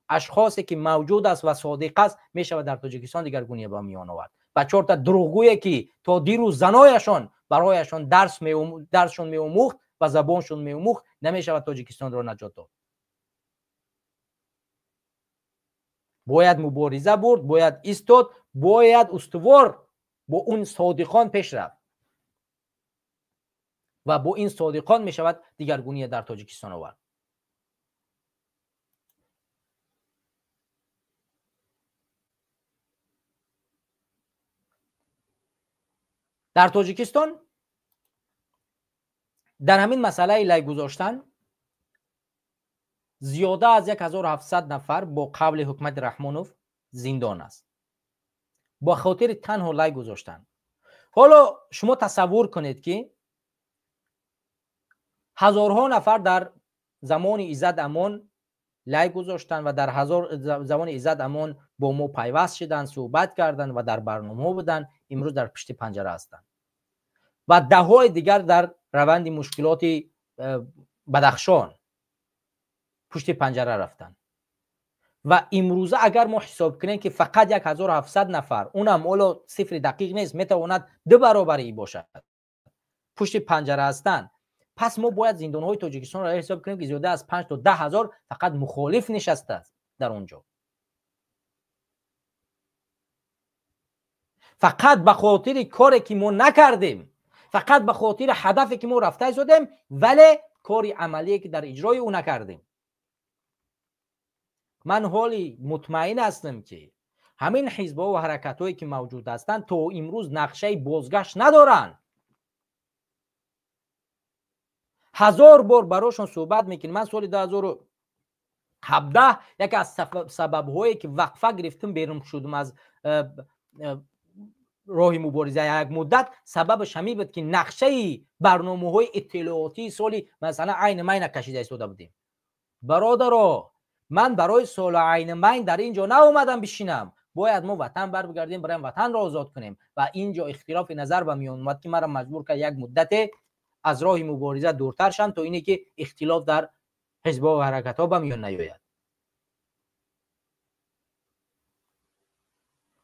ашхосе ки мавҷуд аст ва содиқ аст, мешавад дар Тоҷикистон дигаргунӣ ба миён овард. Ба чорта дурӯғгӯе ки то дирӯз занояшон барояшон дарсшон меомӯхт ва забоншон меомӯхт, намешавад Тоҷикистонро наҷот дод. Бояд мубориза бурд, бояд истод, бояд устувор бо он содиқон пеш рафт ва бо ин содиқон мешавад дигаргунӣ дар Тоҷикистон овард. Дар Тоҷикистон дар ҳамин масъалаи лай гузоштан зиёда аз 1700 нафар бо қавли ҳукумати Раҳмонов зиндон аст бо хотири танҳо лай гузоштан. Ҳоло шумо тасаввур кунед ки ҳазорҳо нафар дар замони Иззат Амон лай гузоштанд ва дар замони Иззат Амон бо мо пайваст шиданд, суҳбат карданд ва дар барномаҳо буданд, имрӯз дар пушти панҷара ҳастанд ва даҳҳои дигар дар раванди мушкилоти Бадахшон пушти панҷара рафтанд. Ва имрӯза агар мо ҳисоб кунем ки фақат 1700 нафар, унам ҳоло сифри дақиқ нест, метавонад ду баробари бошад, пушти панҷара ҳастанд, пас мо бояд зиндонҳои Тоҷикистонро ҳисоб кунем ки зиёда аз 5 то 10 ҳазор фақат мухолиф нишастааст дар он ҷо. Фақат ба хотири коре ки мо накардем, фақат ба хотири ҳадафе ки мо рафта истодем, вале кори амалие ки дар иҷрои ӯ накардем. Ман ҳоли мутмаин ҳастам ки ҳамин ҳизбҳо ва ҳаракатҳое ки мавҷуд ҳастанд то имрӯз нақшаи бозгашт надоранд. Ҳазор бор барошон суҳбат мекунем. Ман соли 2017 яке аз сабабҳое ки вақфа гирифтам, берун шудам аз роҳи мубориза як муддат, сабабаш ҳамин буд ки нақшаи барномаҳои иттилоотии соли масалан айни майна кашида истода будем. Бародаро, ман барои соли айни майн дар ин ҷо наомадам бишинам. Бояд мо ватан барбигардем, барои ватанро озод кунем. Ва ин ҷо ихтилофи назар ба миён омад ки маро маҷбур кард як муддате аз роҳи мубориза дуртар шам, то ине ки ихтилоф дар ҳизбҳо ва ҳаракатҳо ба миён наёяд.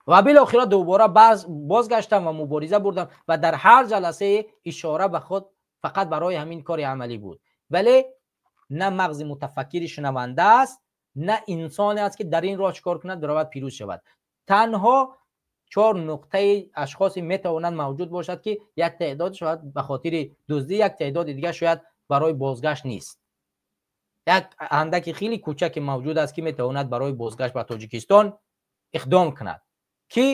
Ва билохира дубора бозгаштам ва мубориза бурдам ва дар ҳар ҷаласае ишора ба худ фақат барои ҳамин кори амалӣ буд. Вале на мағзи мутафаккири шунаванда аст, на инсоне аст ки дар ин роҳ чикор кунад, биравад пирӯз шавад. Танҳо 4 нуқтаи ашхосе метавонанд мавҷуд бошад ки як теъдод шояд ба хотири дуздӣ, як теъдоди дигар шояд барои бозгашт нест. Як андаки хеле кӯчаке мавҷуд аст ки метавонад барои бозгашт ба Тоҷикистон иқдом кунад, ки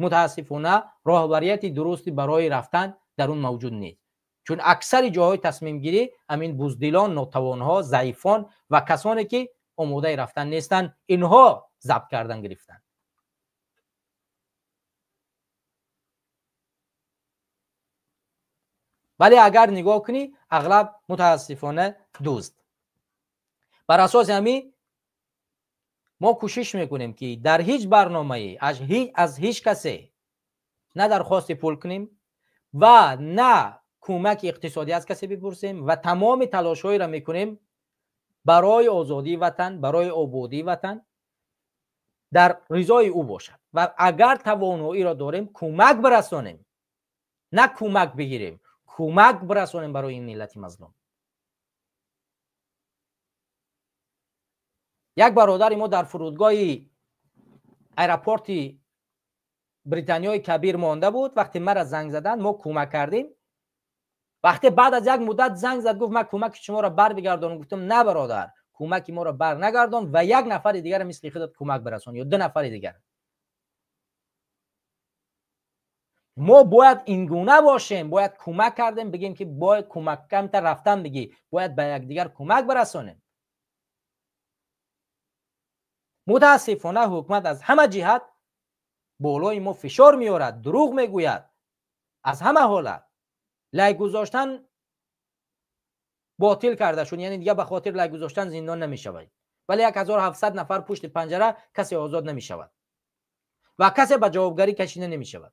мутаассифона роҳбарияти дурусти барои рафтан дар он мавҷуд нест. Чун аксари ҷоҳои тасмимгирӣ ҳамин буздилон, нотавонҳо, заифон ва касоне ки омодаи рафтан нестанд, инҳо забт кардан гирифтанд. Вале агар нигоҳ кунӣ, ағлаб мутаассифона дузд. Бар асоси ҳамин мо кӯшиш мекунем ки дар ҳеҷ барномае аз ҳеҷ касе на дархости пул кунем ва на кӯмаки иқтисодӣ аз касе бипурсем ва тамоми талошҳоеро мекунем барои озодии ватан, барои ободии ватан дар ризои ӯ бошад. Ва агар тавоноиро дорем, кӯмак бирасонем, на кӯмак бигирем, кӯмак бирасонем барои ин миллати мазлум. Як бародари мо дар фурудгоҳи аэропорти Британиёи Кабир монда буд. Вақте мара занг заданд, мо кӯмак кардем. Вақте баъд аз як муддат занг зад, гуфт ман кӯмаки шуморо барбигардонам. Гуфтам на бародар, кӯмаки моро бар нагардон ва як нафари дигар мисли худат кӯмак бирасон ё ду нафари дигар. Мо бояд ин гуна бошем, бояд кӯмак кардем, бигем ки бояд кӯмак камтар рафтан бигӣ, бояд ба якдигар кӯмак бирасонем. Мутаассифона ҳукумат аз ҳама ҷиҳат болои мо фишор меорад, дурӯғ мегӯяд аз ҳама ҳолат. Лай гузоштан ботил карда шуд, яъне дигар ба хотир лай гузоштан зиндон намешавад. Вале 1700 нафар пушти панҷара касе озод намешавад. ва касе ба ҷавобгарӣ кашида намешавад.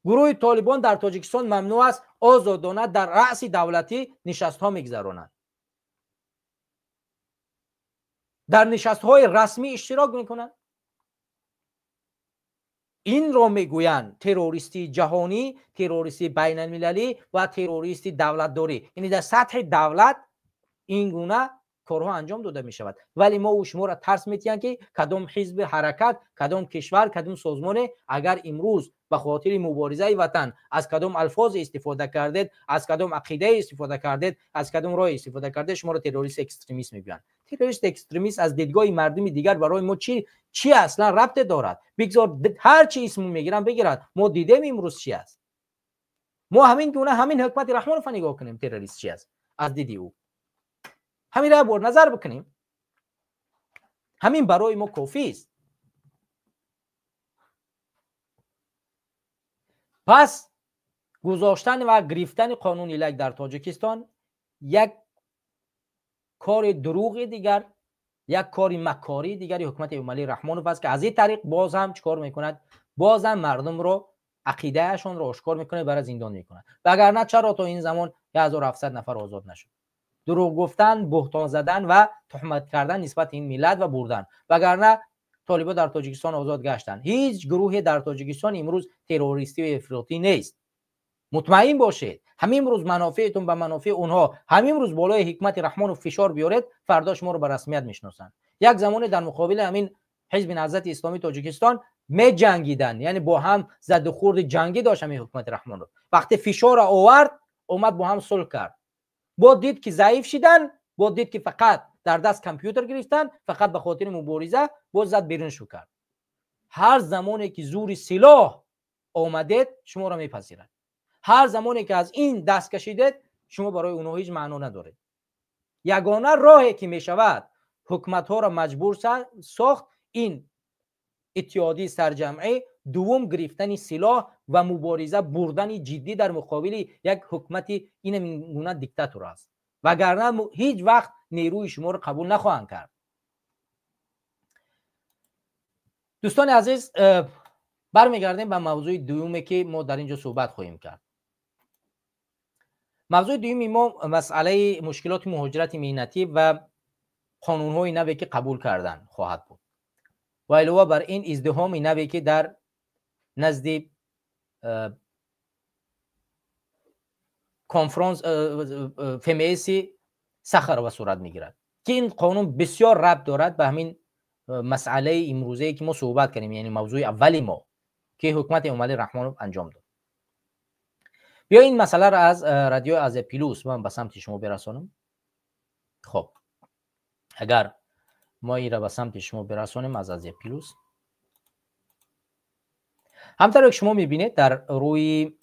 Гурӯҳи Толибон дар Тоҷикистон мамнӯъ аст, озодона дар раъси давлатӣ нишастҳо мегузаронанд, дар нишастҳои расмӣ иштирок мекунанд. Инро мегӯянд террористи ҷаҳонӣ, террористи байналмилалӣ ва террористи давлатдорӣ. Яъне дар сатҳи давлат ин гуна корҳо анҷом дода мешавад. Вале мо шуморо тарс метиҳанд, ки кадом ҳизби ҳаракат, кадом кишвар, кадом созмоне агар имрӯз ба хотири муборизаи ватан аз кадом алфоз истифода кардед, аз кадом ақидае истифода кардед, аз кадом роҳ истифода кардед, шуморо террорист экстремист мегӯянд. Террорист экстремист аз дидгоҳи мардуми дигар барои мо чӣ аслан рабте дорад? Бигзор ҳар чи исм мегиранд бигиранд. Мо дидем имрӯз чи аст. Мо ҳамин гуна ҳамин ҳукмати Раҳмонова нигоҳ кунем, террорист чи аст аз диди ӯ. Ҳамин ра бор назар бикунем, ҳамин барои мо кофист. Пас гузоштан ва гирифтани қонуни лайк дар Тоҷикистон як кори дурӯғи дигар, як кори маккории дигари ҳукумати Эмомалӣ Раҳмонов аст, ки аз ин тариқ боз ҳам чӣ кор мекунад? Боз ҳам мардумро ақидаашонро ошкор мекунад, бара зиндон мекунад. Вагарна чаро то ин замон 1700 нафар озод нашуд? Дурӯғ гуфтан, буҳтон задан ва туҳмат кардан нисбати ин миллат ва бурдан. Вагарна толибо дар Тоҷикистон озод гаштанд. Ҳеҷ гурӯҳе дар Тоҷикистон имрӯз террористӣ ва ифротӣ нест. Мутмаин бошед, ҳамин рӯз манофеътон ба манофеи онҳо, ҳамин рӯз болои ҳикмати Раҳмонов фишор биёред, фардо шуморо ба расмият мешиносанд. Як замоне дар муқобили ҳамин ҳизби Наҳзати Исломии Тоҷикистон меҷангиданд, яъне бо ҳам задухӯрди ҷангӣ дошт ҳамин ҳукумати Раҳмонов. Вақте фишорро овард, омад бо ҳам сулҳ кард. Бо дид ки заиф шидан, бо дид ки фақат дар даст компютер гирифтан, фақат ба хотири мубориза, боз зад берун шу кард. Ҳар замоне ки зури силоҳ омадед, шуморо мепазирад. Ҳар замоне ки аз ин даст кашидед, шумо барои онҳо ҳеҷ маъно надоред. Ягона роҳе ки мешавад ҳукуматҳоро маҷбур сохт, ин иттиҳодии сарҷамъӣ, дуввум гирифтани силоҳ ва мубориза бурдани ҷиддӣ дар муқобили як ҳукумати ин гуна диктатор аст. Вагарна ҳеҷ вақт нерӯи шуморо қабул нахоҳанд кард. Дӯстони азиз, бармегардем ба мавзӯи дуюме ки мо дар ин ҷо суҳбат хоҳем кард. Мавзӯи дуюми мо масъалаи мушкилоти муҳоҷирати меҳнатӣ ва қонунҳои наве ки қабул кардан хоҳад буд ва илова бар ин издиҳоми наве ки дар назди конфронс ФМС Сахарова сурат мегирад, ки ин қонун бисёр рабт дорад ба ҳамин масъалаи имрӯзае ки мо суҳбат кардем, яъне мавзӯи аввали мо ки ҳукумати Эмомалӣ Раҳмонов анҷом дод. Биё ин масъаларо аз радиои Азия Плюс ман ба самти шумо бирасонам. Хоб, агар мо инро ба самти шумо бирасонем аз Азия Плюс, ҳамтаре ки шумо мебинед дар рӯи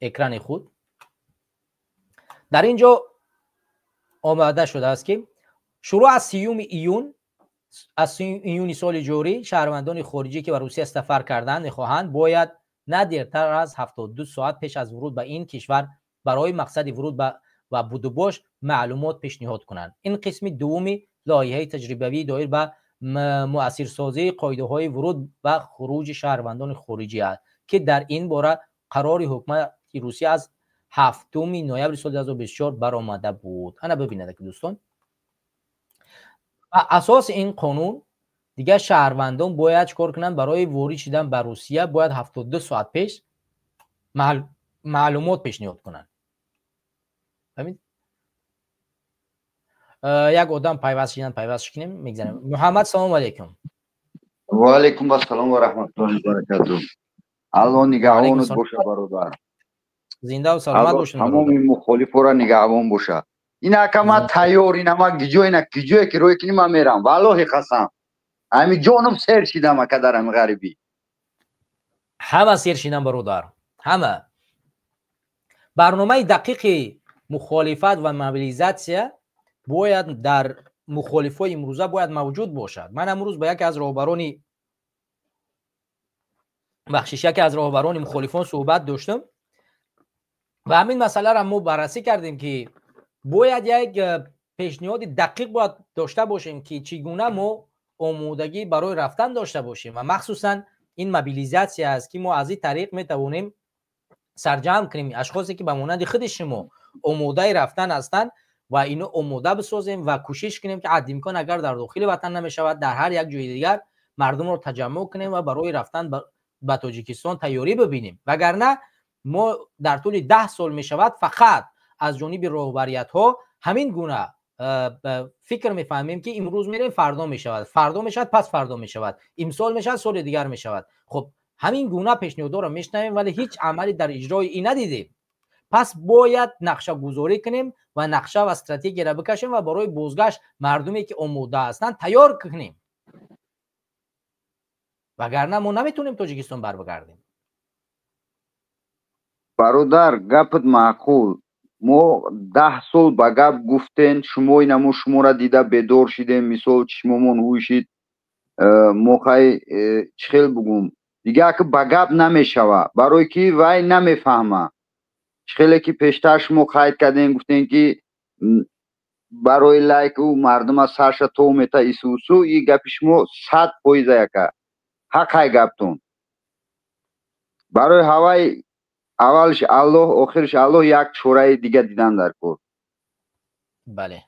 экрани худ дар ин ҷо омада шудааст, ки шурӯъ аз 30 июн, аз 30 июни соли ҷорӣ шаҳрвандони хориҷӣ ки ба Русия сафар кардан мехоҳанд, бояд на дертар аз 72 соат пеш аз вуруд ба ин кишвар барои мақсади вуруд ва будубош маълумот пешниҳод кунанд. Ин қисми дуввуми лоиҳаи таҷрибавӣ доир ба муассирсозии қоидаҳои вуруд ва хуруҷи шаҳрвандони хориҷӣ аст, ки дар ин бора қарори ҳукумати Русия аз 7 ноябри соли 2024 баромада буд. Ана бибинед, ки дӯстон, ба асоси ин қонун дигар шаҳрвандон бояд чӣ кор кунанд? Барои ворид шудан ба Русия бояд 72 соат пеш маълумот пешниҳод кунанд. Фаҳмид? Як одам пайваст шидан, пайваст кунем, мегзанем. Муҳаммад, салому алайкум. Ва алайкум ассалом ва раҳматуллоҳи ва баракатуҳ. Аллоҳ нигаҳбонат боша, бародар. Зинда ва саломат бошед. Тамоми мухолифора нигаҳбон боша. Ин ака ма тайёр, ина ма гиҷо, ина гиҷое ки рӯй кунӣ ма мерам. Валлоҳи қасам. Ами ҷонум сер шидам ака дар ами ғарибӣ. Ҳама сер шидам, бародар. Ҳама. Барномаи дақиқи мухолифат ва мобилизатсия бояд дар мухолифҳои имрӯза бояд мавҷуд бошад. Ман имрӯз ба яке аз роҳбарони бахшиш, яке аз роҳбарони мухолифон суҳбат доштам ва ҳамин масъаларо мо баррасӣ кардем, ки бояд як пешниҳоди дақиқ бояд дошта бошем, ки чӣ гуна мо омодагӣ барои рафтан дошта бошем ва махсусан Ин мобилизатсия аст, ки мо аз ин тариқ метавонем сарҷамъ кунем ашхосе, ки ба монанди худи шумо омодаи рафтан ҳастанд, ва ино омода бисозем ва кӯшиш кунем, ки ҳадди имкон, агар дар дохили ватан намешавад, дар ҳар як ҷои дигар мардумро таҷаммуъ кунем ва барои рафтан ба Тоҷикистон тайёрӣ бибинем. Вагарна мо дар тӯли 10 сол мешавад, фақат аз ҷониби роҳбариятҳо ҳамин гуна фикр мефаҳмем, ки имрӯз мерем, фардо мешавад, фардо мешавад, пас фардо мешавад, имсол мешавад, соли дигар мешавад. Хуб, ҳамин гуна пешниҳодҳоро мешунавем, вале ҳеҷ амале дар иҷрои ин надидем. Пас бояд нақшагузорӣ кунем ва нақша ва стратегияро бикашем ва барои бозгашт мардуме, ки омода ҳастанд, тайёр кунем, вагарна мо наметавонем Тоҷикистон барбигардем. Бародар, гапат маъқул. Мо 10 сол ба гап гуфтен шумо, инамо шуморо дида бедор шидем, мисол, чишмомон ҳуй шид. Мо хай чӣ хел бугум, дигар ки ба гап намешава, барое ки вай намефаҳма. Чӣ хеле ки пештар шумо қайд кардем, гуфтем, ки барои лайку мардума сарша то мета исусу, и гапи шумо 100% яка ҳақай гаптон. Барои ҳавай аввалш Аллоҳ, охирш Аллоҳ, як чораи дига дидан дар кор. Бале.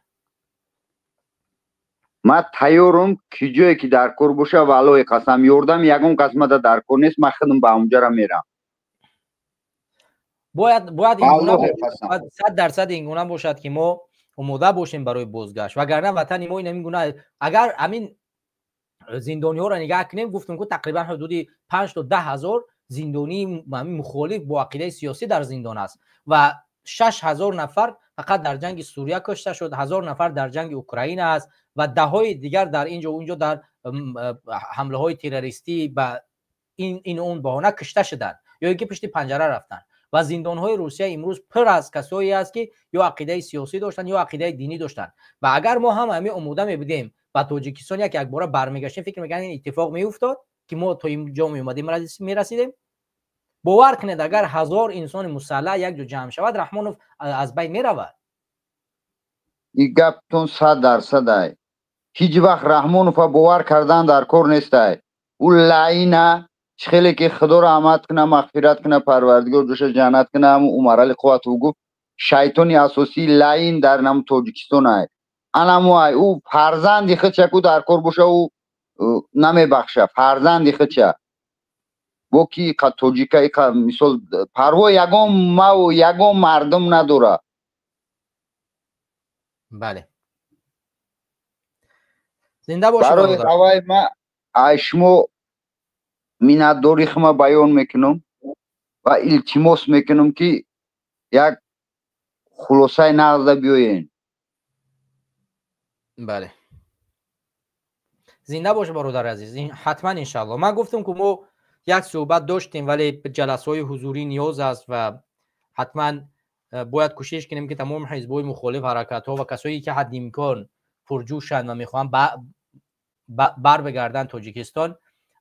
Ман тайёрам, ки ҷое ки дар кор боша, валлоҳи қасам, ёрдами ягон кас мада дар кор нест, ман худам ба онҷара мерам. Бояд 100% ин гуна бошад, ки мо омода бошем барои бозгашт, вагарна ватани мо ин гуна, агар ҳамин зиндониҳоро нигаҳ кунем, гуфтем, ку тақрибан ҳудуди 5 то 10 ҳазор зиндонии мухолиф бо ақидаи сиёсӣ дар зиндон аст ва 6000 нафар фақат дар ҷанги Сурия кушта шуд, 1000 нафар дар ҷанги Украина аст ва даҳҳои дигар дар инҷо унҷо дар ҳамлаҳои террористӣ ба ин он баҳона кушта шуданд ё ин ки пушти панҷара рафтанд. Ва зиндонҳои Русия имрӯз пур аз касое аст, ки ё ақидаи сиёсӣ доштанд, ё ақидаи динӣ доштанд. Ва агар мо ҳам ҳамин омода мебудем, ба Тоҷикистон як якбора бармегаштем, фикр мекардем, ин иттифоқ меуфтод, ки мо то ин ҷо меомадем, мерасидем? Бовар кунед, агар 1000 инсони мусаллаҳ як ҷо ҷамъ шавад, Раҳмонов аз байн меравад. Ин гаптон 100% ай. Ҳеҷ вақт Раҳмонова бовар кардан дар кор нестай. Ӯ лаина чӣ хеле ки, Худо раҳмат куна, мағфират куна, Парвардигор ҷоша ҷаннат куна, ҳамун Умарали Қувватов гуфт, шайтони асосии лаин дар нам Тоҷикистон ай, анамо ай. Ӯ фарзанди худша ку дар кор боша, ӯ намебахша фарзанди худша. Бо ки иқа тоҷика, иқа мисол, парво ягон маву ягон мардум надора. Бале, зинда бош. Барои ҳавай ма ай шумо миннатдорӣ хума баён мекунам ва илтимос мекунам, ки як хулосаи нағза биёен. Бале, зинда бош, бародари азиз. Ҳатман, иншаалло. Ман гуфтам, ки мо як суҳбат доштем, вале ҷаласаҳои ҳузурӣ ниёз аст ва ҳатман бояд кӯшиш кунем, ки тамоми ҳизбҳои мухолиф, ҳаракатҳо ва касое, ки ҳадди имкон пурҷӯшанд ва мехоҳанд барбигарданд Тоҷикистон,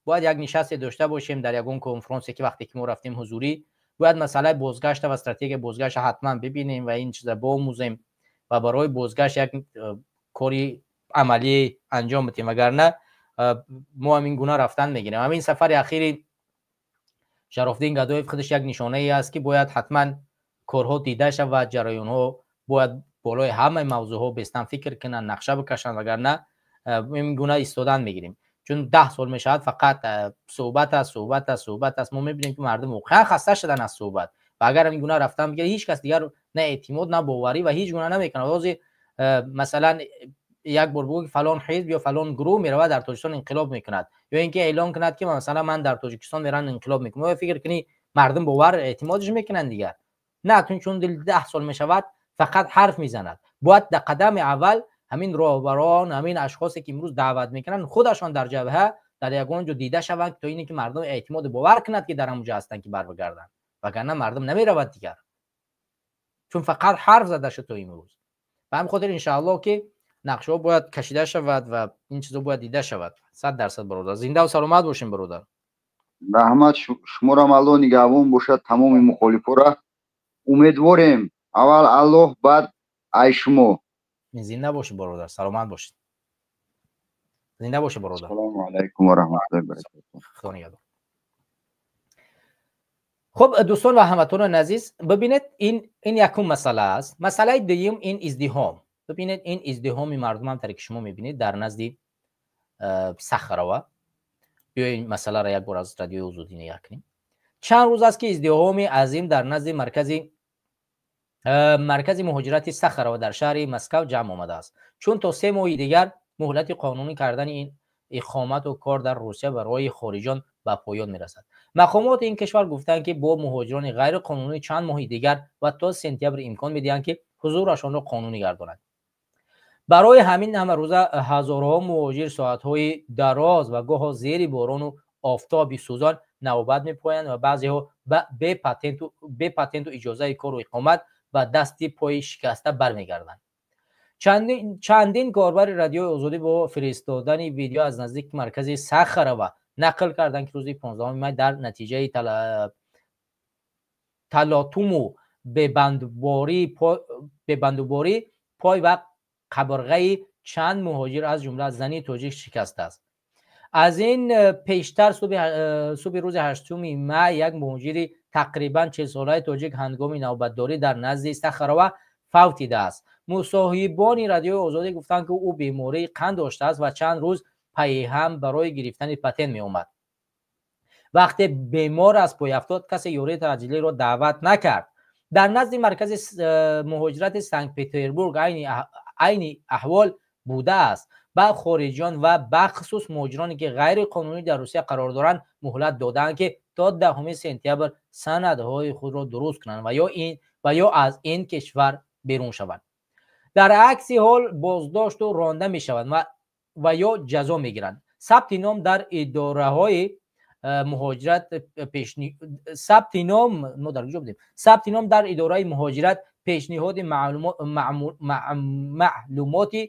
бояд як нишасте дошта бошем дар ягон конфронсе, ки вақте ки мо рафтем ҳузурӣ, бояд масъалаи бозгашта ва стратегияи бозгашта ҳатман бибинем ва ин чиза боомӯзем ва барои бозгашт як кори амалӣ анҷом бидем, вагарна мо ҳамин гуна рафтан мегирем. Ҳамин сафари ахири Шарофдин Гадоев худаш як нишонае аст, ки бояд ҳатман корҳо дида шавад, ҷараёнҳо бояд болои ҳамаи мавзӯъҳо бестан фикр кунанд, нақша бикашанд, вагарна ин гуна истодан мегирем, чун 10 сол мешавад, фақат суҳбат аст, суҳбат аст, суҳбат аст. Мо мебинем, ки мардум воқеан хаста шудан аз суҳбат ва агар ин гуна рафтан бигирад, ҳеҷ кас дигар на эътимод, на боварӣ ва ҳеҷ гуна намекунад. Ҳозир, масалан, як бор бигӯ, ки фалон ҳизб ё фалон гурӯҳ меравад, дар Тоҷикистон инқилоб мекунад, ё ин ки эълон кунад, ки масалан, ман дар Тоҷикистон мерам, инқилоб мекунам, оё фикр кунӣ, мардум бовар, эътимодаш мекунанд дигар? На, чун дил 10 сол мешавад, фақат ҳарф мезанад. Бояд дар қадами аввал ҳамин роҳбарон, ҳамин ашхосе, ки имрӯз даъват мекунанд, худашон дар ҷабҳа, дар ягон ҷо дида шаванд, то ине ки мардум эътимоду бовар кунад, ки дар ҳамон ҷо ҳастанд, ки барбигарданд, вагарна мардум намеравад дигар, чун фақат ҳарф зада шуд то имрӯз. Ба ҳамин хотир, иншааллоҳ, ки нақшаҳо бояд кашида шавад ва ин чизо бояд дида шавад 100%. Бародар, зиндаву саломат бошем, бародар. Раҳмат шуморам, Аллоҳ нигаҳбон бошад тамоми мухолифора. Умедворем, аввал Аллоҳ, баъд ай шумо. Зинда бошед, бародар, саломат бошед, зинда бошед, бародар. Ассалому алайкум ва раҳматуллоҳи ва баракатуҳ. Худо нигаҳдор. Хуб, дӯстон ва ҳамватанони азиз, бибинед, ин якум масъала аст. Масъалаи дуюм ин издиҳом. Бибинед, ин издиҳоми мардум ҳам таре ки шумо мебинед дар назди Сахарова. Биёед, ин масъаларо як бор аз Радиои Озодӣ нигоҳ кунем. Чанд рӯз аст, ки издиҳоми азим дар назди маркази муҳоҷирати Сахарова дар шаҳри Москав ҷамъ омадааст, чун то 3 моҳи дигар муҳлати қонунӣ кардани ин иқомату кор дар Русия барои хориҷон ба поён мерасад. Мақомоти ин кишвар гуфтанд, ки бо муҳоҷирони ғайриқонунӣ чанд моҳи дигар ва то сентябр имкон медиҳанд, ки ҳузурашонро қонунӣ гардонанд. Барои ҳамин ҳамарӯза ҳазорҳо муҳоҷир соатҳои дароз ва гоҳо зери борону офтоби сӯзон навбат мепоянд ва баъзеҳо бе патенту иҷозаи кору иқомат ба дасти пои шикаста бармегарданд. Чандин корбари Радиои Озодӣ бо фиристодани видео аз наздики маркази Сахарова нақл карданд, ки рӯзи 15 май дар натиҷаи талотуму бебандуборӣ пой ва қабрғаи чанд муҳоҷир, аз ҷумла зани тоҷик, шикастааст. Аз ин пештар, субҳи рӯзи 8 май, як муҳоҷири тақрибан 40-солаи тоҷик ҳангоми навбатдорӣ дар назди Сахарова фавтидааст. Мусоҳибони Радиои Озодӣ гуфтанд, ки ӯ бемории қанд доштааст ва чанд рӯз пайҳам барои гирифтани патент меомад. Вақте бемор аз пой афтод, касе ёрии таъҷилиро даъват накард. Дар назди маркази муҳоҷирати Санкт Петербург айни аҳвол будааст. Ба хориҷиён ва бахусус муҳоҷироне, ки ғайриқонунӣ дар Русия қарор доранд, муҳлат додаанд, ки то 10 сентябр санадҳои худро дуруст кунанд ва ё аз ин кишвар берун шаванд. Дар акси ҳол боздошту ронда мешаванд ва ё ҷазо мегиранд. Сабти ном дар идораҳои муҳоҷират, сабти ном, мо дар куҷо будем, сабти ном дар идораи муҳоҷират, пешниҳоди маълумоти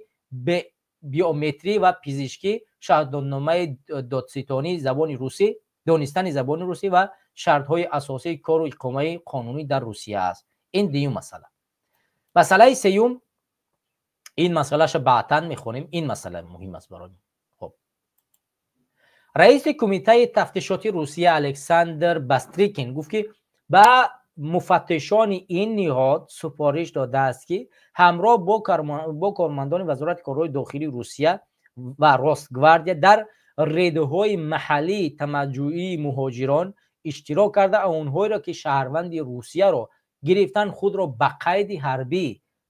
биометрӣ ва пизишкӣ, шаҳодатномаи додситонии забони русӣ, донистани забони русӣ ва шартҳои асосии кору иқомаи қонунӣ дар Русия аст. Ин дуюм масъала. Масъалаи сеюм, ин масъалаша баъдтан мехонем, ин масъала муҳим аст барои мо. Хоб, раиси Кумитаи тафтишоти Русия Александр Бастрикин гуфт, ки ба муфаттишони ин ниҳод супориш додааст, ки ҳамроҳ бо кормандони Вазорати корҳои дохилии Русия ва Росгвардия дар рейдҳои маҳаллии тамаҷҷӯии муҳоҷирон иштирок карда, онҳоеро, ки шаҳрванди Русияро гирифтан, худро ба қайди ҳарбӣ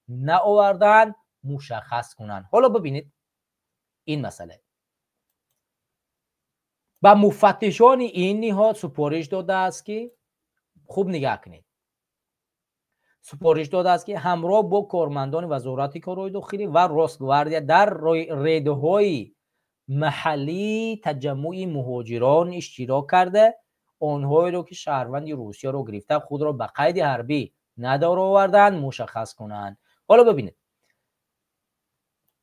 наовардаанд, мушаххас кунанд. Ҳоло бибинед, ин масъала: ба муфаттишони ин ниҳод супориш додааст, ки, хуб нигаҳ кунед, супориш додааст, ки ҳамроҳ бо кормандони Вазорати корҳои дохилӣ ва Росгвардия дар рейдҳои маҳаллии таҷаммуи муҳоҷирон иштирок карда, онҳоеро, ки шаҳрванди Русияро гирифта, худро ба қайди ҳарбӣ надаровардаанд, мушаххас кунанд. Ҳоло бибинед,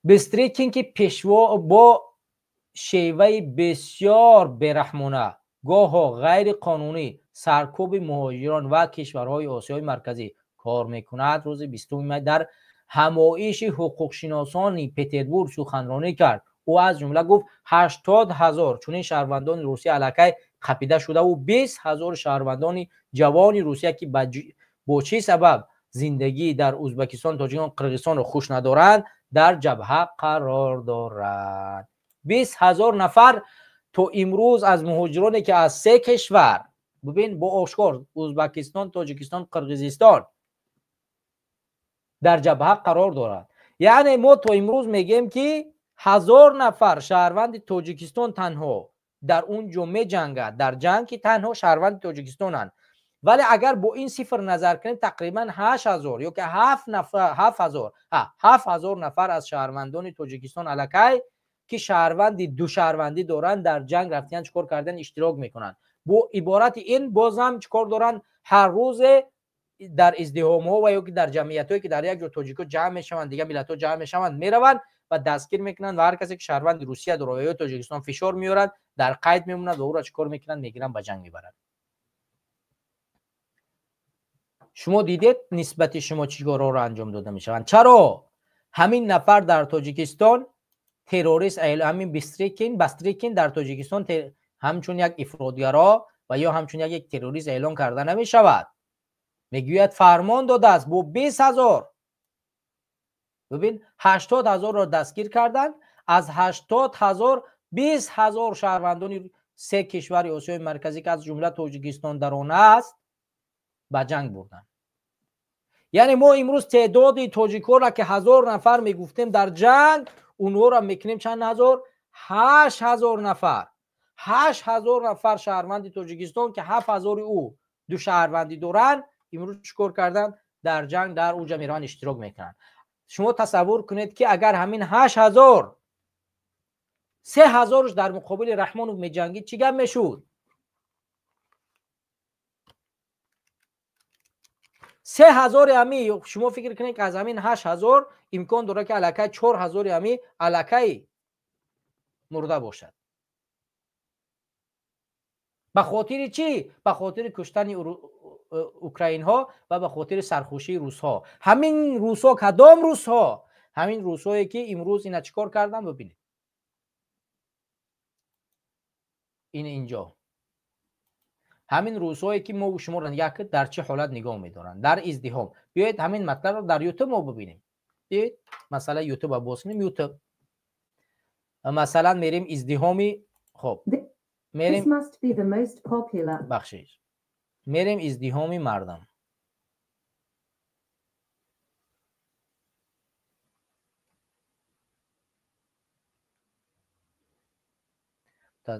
Бастрикин, ки пешво бо шеваи бисёр бераҳмона, гоҳо ғайриқонунӣ саркӯби муҳоҷирон ва кишварҳои Осиёи Марказӣ кор мекунад, рӯзи 20 май дар ҳамоиши ҳуқуқшиносони Петербург суханронӣ кард. Ӯ аз ҷумла гуфт, 80 000 чунин шаҳрвандони Русия аллакай қапида шудаву 20 000 шаҳрвандони ҷавони Русия, ки бо чӣ сабаб зиндагӣ дар Ӯзбекистон, Тоҷикистон, Қирғизистонро хуш надоранд, дар ҷабҳа қарор доранд. 20 000 нафар то имрӯз аз муҳоҷироне, ки аз се кишвар, бибин, бо ошкор Ӯзбекистон, Тоҷикистон, Қирғизистон, дар ҷабҳа қарор дорад. Яъне мо то имрӯз мегӯем, ки 1000 нафар шаҳрванди Тоҷикистон танҳо дар он ҷо меҷангад, дар ҷанг, ки танҳо шаҳрванди тоҷикистонанд. Вале агар бо ин сифр назар кунем, тақрибан 8000 ё ки 7000 нафар аз шаҳрвандони Тоҷикистон аллакай, ки шаҳрванди душаҳрвандӣ доранд, дар ҷанг рафтиян, чӣ кор кардан, иштирок мекунанд. Бо иборати ин бозам чӣ кор доранд? Ҳар рӯзе дар издиҳомҳо ва ё ки дар ҷамъиятҳое, ки дар як ҷо тоҷикҳо ҷамъ мешаванд, дигар миллатҳо ҷамъ мешаванд, мераванд ва дастгир мекунанд ва ҳар касе, ки шаҳрванди Русия дорад ё Тоҷикистон, фишор меоранд, дар қайд мемонад ва ӯро чӣ кор мекунанд? Мегиранд, ба ҷанг мебаранд. Шумо дидед, нисбати шумо чӣ корҳоро анҷом дода мешаванд. Чаро ҳамин нафар дар Тоҷикистон террорист, ҳамин Бастрикин дар Тоҷикистон ҳамчун як ифротгаро ва ё ҳамчун як террорист эълон карда намешавад. Мегӯяд фармон додааст бо 20,000. Бибин, 80,000-ро дастгир карданд, аз 80,000 20,000 шаҳрвандони се кишвари Осиёи Марказӣ, ки аз ҷумла Тоҷикистон дар он аст, ба ҷанг бурданд. Яъне мо имрӯз теъдоди тоҷикҳоро, ки 1000 нафар мегуфтем дар ҷанг, онҳоро мекунем чанд ҳазор? 8000 нафар. 8000 нафар шаҳрванди Тоҷикистон, ки 7000 ӯ ду шаҳрвандӣ доранд, имрӯз чӣ кор карданд? Дар ҷанг дар уҷа мераванд, иштирок мекунанд. Шумо тасаввур кунед, ки агар ҳамин 8000 3000-ш дар муқобили Раҳмонов меҷангид, чӣ гап мешуд? 3000 ҳами шумо фикр кунед, ки аз ҳамин 8000 имкон дорад, ки аллакай 4000 ҳами аллакай мурда бошад. Ба хотири чӣ? Ба хотири куштани украинҳо ва ба хотири сархӯшии русҳо. Ҳамин русҳо кадом русҳо? Ҳамин русҳое, ки имрӯз ина чӣ кор карданд, бибинед. Ин инҷо ҳамин рӯзҳое, ки мо шуморо як дар чӣ ҳолат нигоҳ медоранд дар издиҳом. Биёед ҳамин матлабро дар ютуб мо бибинем. Биёед масалан ютуба боз кунем. Ютуб масалан мерем издиҳоми, хоб мерем, бахшиш, мерем издиҳоми мардам.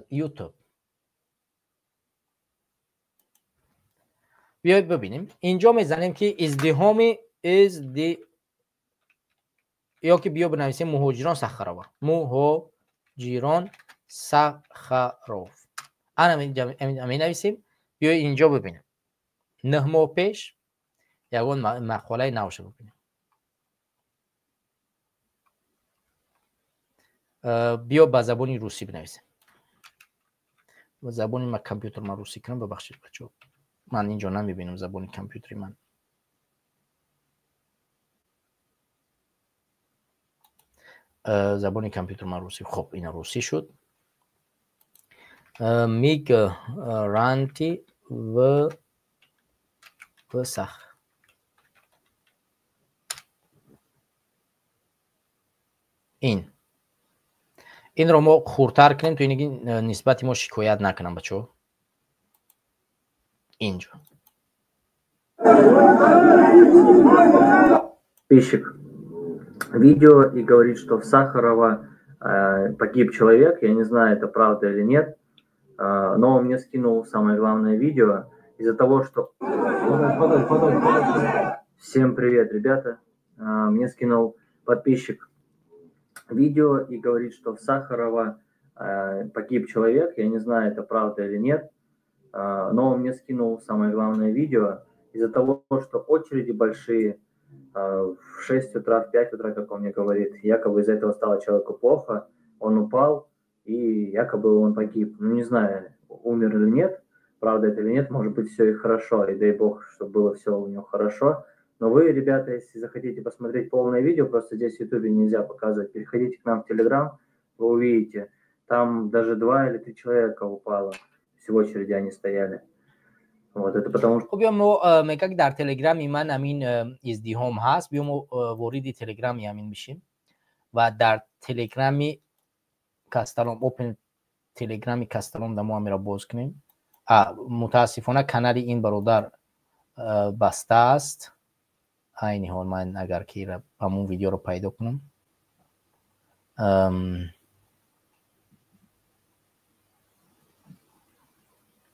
Ютуб биёед бибинем. Инҷо мезанем, ки издиҳоми изди ё ки биё бинависем муҳоҷирон Сахарова, муҳоҷирон Сахаров. Ана менависем. Биёед инҷо бибинем. 9 моҳ пеш ягон мақолаи навша бибинем. Биё ба забони русӣ бинависем. Ба забони ма компютер ман русӣ кунам, бибахшед бачаҳо. Ман инҷо намебинам забони компютери ман. Забони компютер ман русӣ. Хоб, ина русӣ шуд. Мигранти в сах. Ин. Инро мо хурдтар кунем, то ин нисбати мо шикоят накунам, бачаҳо. Инҷо. Подписчик видео и говорит, что в Сахарово погиб человек. Я не знаю, это правда или нет, но он мне скинул самое главное видео из-за того, что... Всем привет, ребята. Мне скинул подписчик видео и говорит, что в Сахарово погиб человек. Я не знаю, это правда или нет, но он мне скинул самое главное видео из-за того, что очереди большие в 6 утра, в 5 утра, как он мне говорит, якобы из-за этого стало человеку плохо, он упал и якобы он погиб. Ну, не знаю, умер или нет, правда это или нет, может быть, все и хорошо, и дай бог, чтобы было все у него хорошо. Но вы, ребята, если захотите посмотреть полное видео, просто здесь в Ютубе нельзя показывать, переходите к нам в Телеграм, вы увидите, там даже 2 или 3 человека упало, в очереди они стояли. Вот, это потому что... Хуб, биё мо мегӯяд, дар телеграми ман ҳамин издиҳом ҳаст. Биё мо вориди телеграми ҳамин бишем ва дар телеграми Касталом, open телеграми Касталом да мо ҳаминро боз кунем. Мутаассифона канали ин бародар баста аст. Айни ҳол ман агар ки ҳамун видеоро пайдо кунам,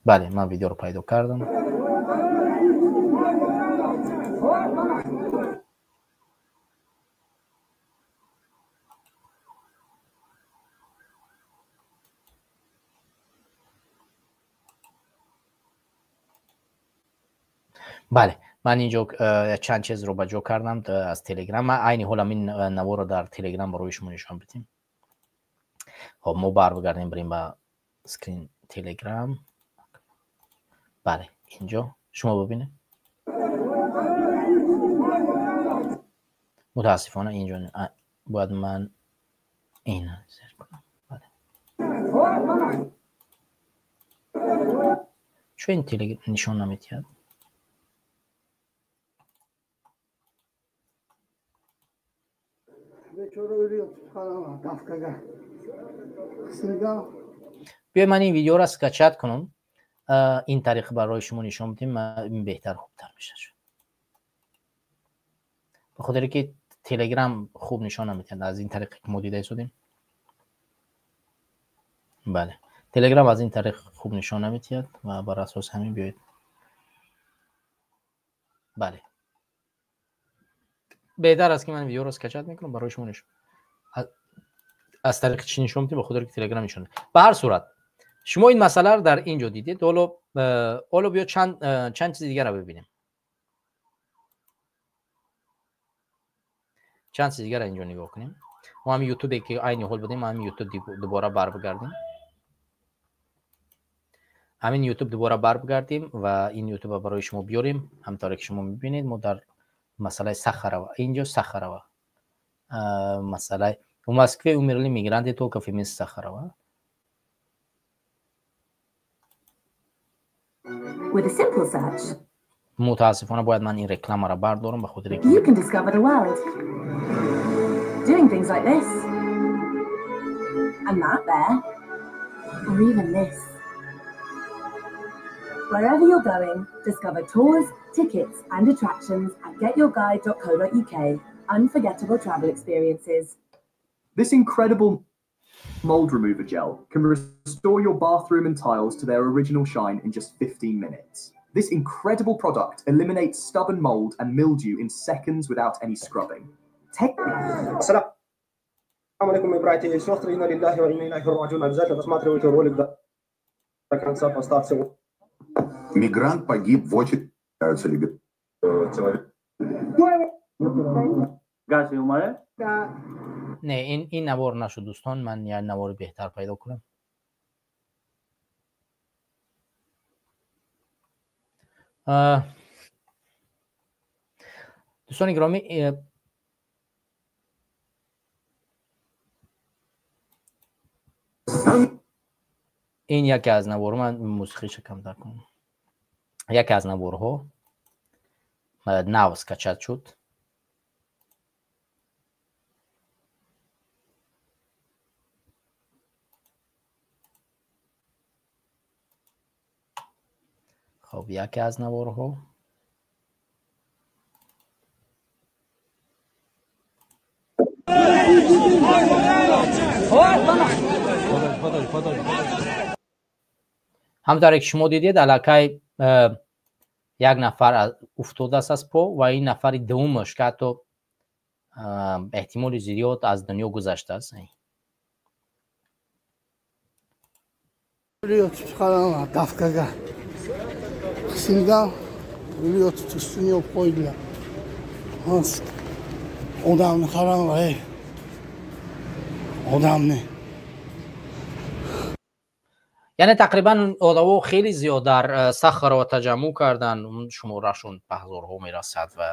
бале, ман видеоро пайдо кардам. Бале, ман инҷо чанд чизро ба ҷо кардам аз телеграм. Ман айни ҳол ҳамин наворро дар телеграм барои шумо нишон бидем. Хоб, мо барбигардем, бирем ба скрин телеграм. Бале, инҷо шумо бибинед. Мутаассифона инҷо бояд ман ин зер кунам. Бале. Чун ин Телеграм нишон намедиҳад? Биёй ман ин видеоро скачать кунам, ин тариқ барои шумо нишон бидем, ин беҳтар хубтар мешавад. Ба хотире ки Телеграм хуб нишон намедиҳад аз ин тариқе ки мо дида истодем. Бале, Телеграм аз ин тариқ хуб нишон намедиҳад ва бар асоси ҳамин биёед. Бале, беҳтар аст ки ман видеоро скачать мекунам барои шумо нишон аз тариқи чӣ нишон медиҳем, ба хотире ки Телеграм нишон. Ба ҳар сурат шумо ин масъаларо дар ин ҷо дидед. Ҳоло биё чанд чизи дигарро бибинем. Чанд чизи дигарро инҷо нигоҳ кунем. Мо ҳамин ютубе ки айни ҳол будем, ҳамин ютуб дубора барбигардем. Ҳамин ютуб дубора барбигардем ва ин ютубро барои шумо биёрем. Ҳамтавре ки шумо мебинед, мо дар масъалаи Сахарова, инҷо Сахарова, масъалаи в Москве умерли мигранты только в имени Сахарова. With a simple search. Мутаассифона бояд ман ин рекламаро бардорам ба хотире ки You can discover the world. Doing things like this. And that there. Or even this. Wherever you're going, discover tours, tickets and attractions at getyourguide.co.uk. Unforgettable travel experiences. This incredible mold remover gel can restore your bathroom and tiles to their original shine in just 15 minutes. This incredible product eliminates stubborn mold and mildew in seconds without any scrubbing. Take Ассаламу алейкум, мои братья и сестры, инна лиллахи ва инна илайхи раджиун. Обязательно досматривайте ролик до конца, поставьте. Мигрант погиб в очереди. Не, ин навор нашуд, дӯстон, ман як навори беҳтар пайдо кунам. Дӯстони гиромӣ, ин яке аз навор, ман мусиқиша камтар кунам. Яке аз наворҳо нав скачать шуд. Хоб, яке аз наворҳо ҳамтавре ки шумо дидед, аллакай як нафар уфтодааст аз по ва ин нафари дуввумаш ки ҳатто эҳтимоли зиёд аз дунё гузаштааст. Odamni qaranglar, ey. Odamni. Яъне тақрибан одамо хеле зиёд дар Сахарова таҷаммӯъ карданд, шуморашон ба ҳазорҳо мерасад ва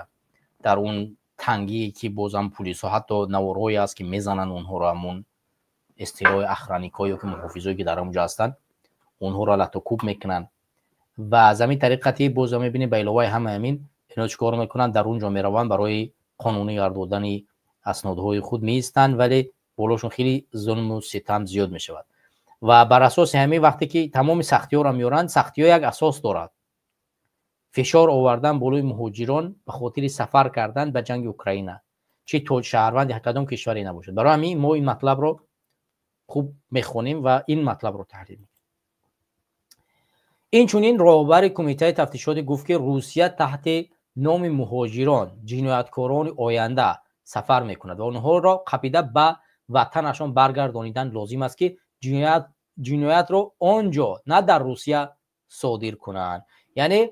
дар он тангие ки бозам пулисҳо ҳатто наворҳое аст ки мезананд онҳоро, ҳамон истилоҳи охранникҳо ё ки муҳофизое ки дар онҷо ҳастанд, онҳоро лату кӯб мекунанд ва аз ҳамин тариқати бозам мебинем ба иловаи ҳама ҳамин ино чӣ кор мекунанд, дар он ҷо мераванд барои қонунӣ гардодани аснодҳои худ меистанд, вале болошон хеле зулму ситам зиёд мешавад. Ва бар асоси ҳамин вақте ки тамоми сахтиҳоро меоранд, сахтиҳо як асос дорад: фишор овардан болои муҳоҷирон ба хотири сафар кардан ба ҷанги Украина, чӣ то шаҳрванди кадом кишваре набошад. Барои ҳамин мо ин матлабро хуб мехонем ва ин матлабро таҳлил мекунем. Инчунин роҳбари кумитаи тафтишотӣ гуфт, ки Русия таҳти номи муҳоҷирон ҷинояткорони оянда сафар мекунад ва онҳоро қапида ба ватанашон баргардонидан лозим аст, ки ҷиноятро он ҷо, на дар Русия, содир кунанд. Яъне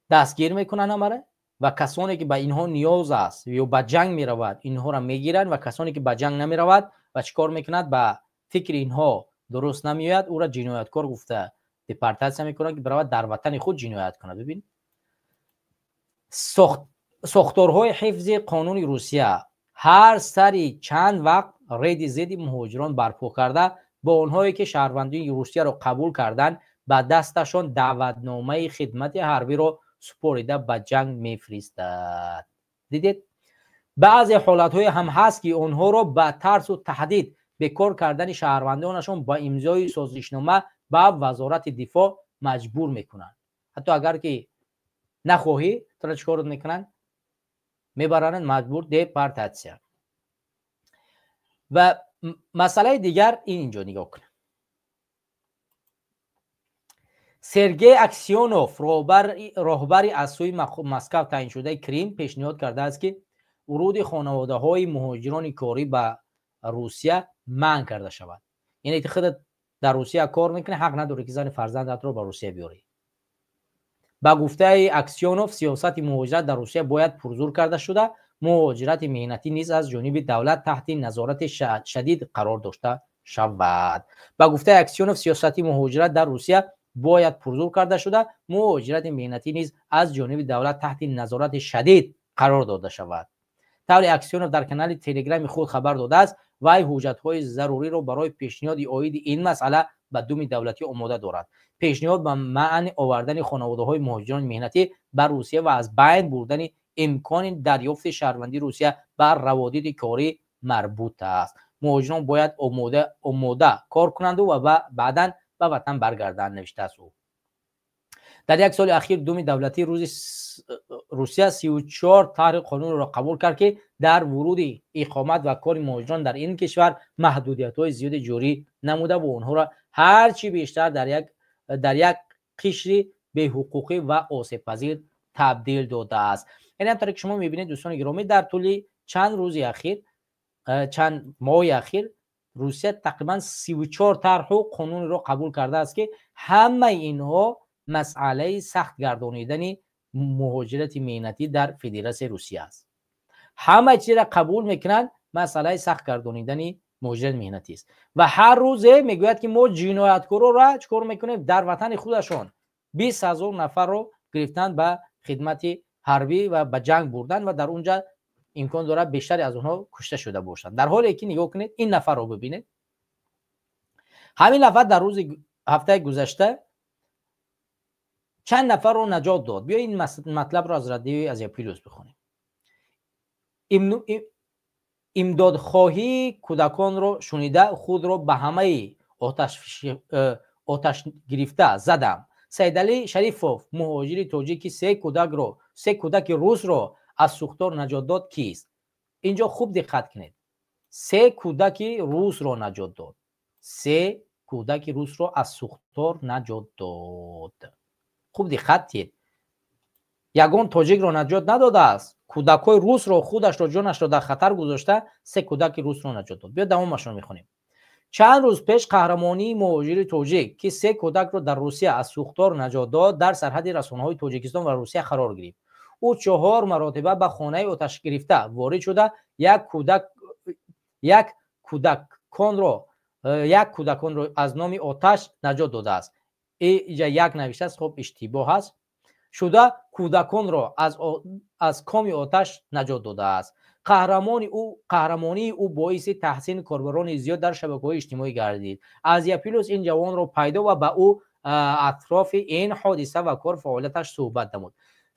дастгир мекунанд ҳамаро ва касоне ки ба инҳо ниёз аст ё ба ҷанг меравад, инҳоро мегиранд ва касоне ки ба ҷанг намеравад ва чӣ кор мекунад, ба фикри инҳо дуруст намеояд, ӯро ҷинояткор гуфта депортатсия мекунанд, ки биравад дар ватани худ ҷиноят кунад. Бибин, сохторҳои ҳифзи қонуни Русия ҳар сари чанд вақт рейди зидди муҳоҷирон барпо карда, бо онҳое ки шаҳрвандии Русияро қабул карданд ба дасташон даъватномаи хидмати ҳарбиро супорида ба ҷанг мефиристад. Дидед, баъзе ҳолатҳое ҳам ҳаст, ки онҳоро ба тарсу таҳдид бекор кардани шаҳрвандонашон ба имзои созишнома ба Вазорати дифоъ маҷбур мекунанд. Ҳатто агар ки нахоҳӣ, туро чӣ кор мекунанд? Мебарананд маҷбур депортатсия. Ва масъалаи дигар ин инҷо нигоҳ кунед. Сергей Аксионов, роҳбари аз сӯи Москав таъиншудаи Крим, пешниҳод кардааст, ки уруди хонаводаҳои муҳоҷирони корӣ ба Русия манъ карда шавад. Яъне ки худат дар Русия кор мекунӣ, ҳақ надорӣ, ки зани фарзандатро ба Русия биёрӣ. Ба гуфтаи Аксионов, сиёсати муҳоҷират дар Русия бояд пурзур карда шуда, муҳоҷирати меҳнатӣ низ аз ҷониби давлат таҳти назорати шадид қарор дошта шавад. Ба гуфтаи Аксионов, сиёсати муҳоҷират дар Русия бояд пурзур карда шуда, муҳоҷирати меҳнатӣ низ аз ҷониби давлат таҳти назорати шадид қарор дода шавад. Тавре Аксионов дар канали Телеграми худ хабар додааст, вай ҳуҷҷатҳои заруриро барои пешниҳоди оиди ин масъала ба Думи давлатӣ омода дорад. Пешниҳод ба маъни овардани хонаводаҳои муҳоҷирони меҳнатӣ ба Русия ва аз байн бурдани имкони дарёфти шаҳрвандии Русия ба раводиди корӣ марбут аст. Муҳоҷирон бояд омода кор кунанду ва баъдан ба ватан баргарданд, навиштааст ӯ. Дар як соли ахир Думи давлатии Русия 34 тарҳи қонунро қабул кард, ки дар вуруди иқомат ва кори муҳоҷирон дар ин кишвар маҳдудиятҳои зиёде ҷорӣ намуда ва онҳоро ҳарчи бештар дар як қишри беҳуқуқӣ ва осебпазир табдил додааст. Яъне ҳамтаре ки шумо мебинед, дӯстони гиромӣ, дар тӯли чанд рӯзи ахир, чанд моҳи ахир Русия тақрибан 34 тарҳу қонунро қабул кардааст, ки ҳамаи инҳо масъалаи сахт гардонидани муҳоҷирати меҳнатӣ дар Федератсияи Русия аст. Ҳама чизро қабул мекунанд, масъалаи сахт гардонидани муҳоҷирати меҳнатӣ аст. Ва ҳар рӯзе мегӯяд, ки мо ҷинояткорро чӣ кор мекунем? Дар ватани худашон 20 ҳазор нафарро гирифтан ба хидмати ҳарбӣ ва ба ҷанг бурдан ва дар унҷа имкон дорад бештаре аз онҳо кушта шуда бошанд. Дар ҳоле ки нигоҳ кунед, ин нафарро бибинед. Ҳамин нафар дар рӯзи ҳафтаи гузашта чанд нафарро наҷот дод. Биё ин матлабро аз радиои Азия Плюс бихонем. Имдодхоҳии кӯдаконро шунида худро ба ҳамаи оташ гирифта задам. Саидалӣ Шарифов, муҳоҷири тоҷики се кӯдаки русро аз сӯхтор наҷот дод, кист? Инҷо хуб диққат кунед. Се кӯдаки русро наҷот дод. Се кӯдаки русро аз сӯхтор наҷот дод. Хуб диққат диҳед. Ягон тоҷикро наҷот надодааст. Кӯдакҳои русро худашро ҷонашро дар хатар гузошта се кӯдаки русро наҷот дод. Биё давомашро мехонем. Чанд рӯз пеш қаҳрамонии муҳоҷири тоҷик, ки се кӯдакро дар Русия аз сӯхтор наҷот дод, дар сарҳади расонаҳои Тоҷикистон ва Русия қарор гирифт. Ӯ 4 маротиба ба хонаи оташгирифта ворид шуда, як кӯдаконро аз номи оташ наҷот додааст. Инҷа як навиштааст, хоб иштибоҳ аст. Шуда кӯдаконро аз коми оташ наҷот додааст. Қаҳрамонии ӯ боиси таҳсини корбарони зиёд дар шабакаҳои иҷтимоӣ гардид. Азия Плюс ин ҷавонро пайдо ва ба ӯ атрофи ин ҳодиса ва кор фаъолияташ суҳбат намуд.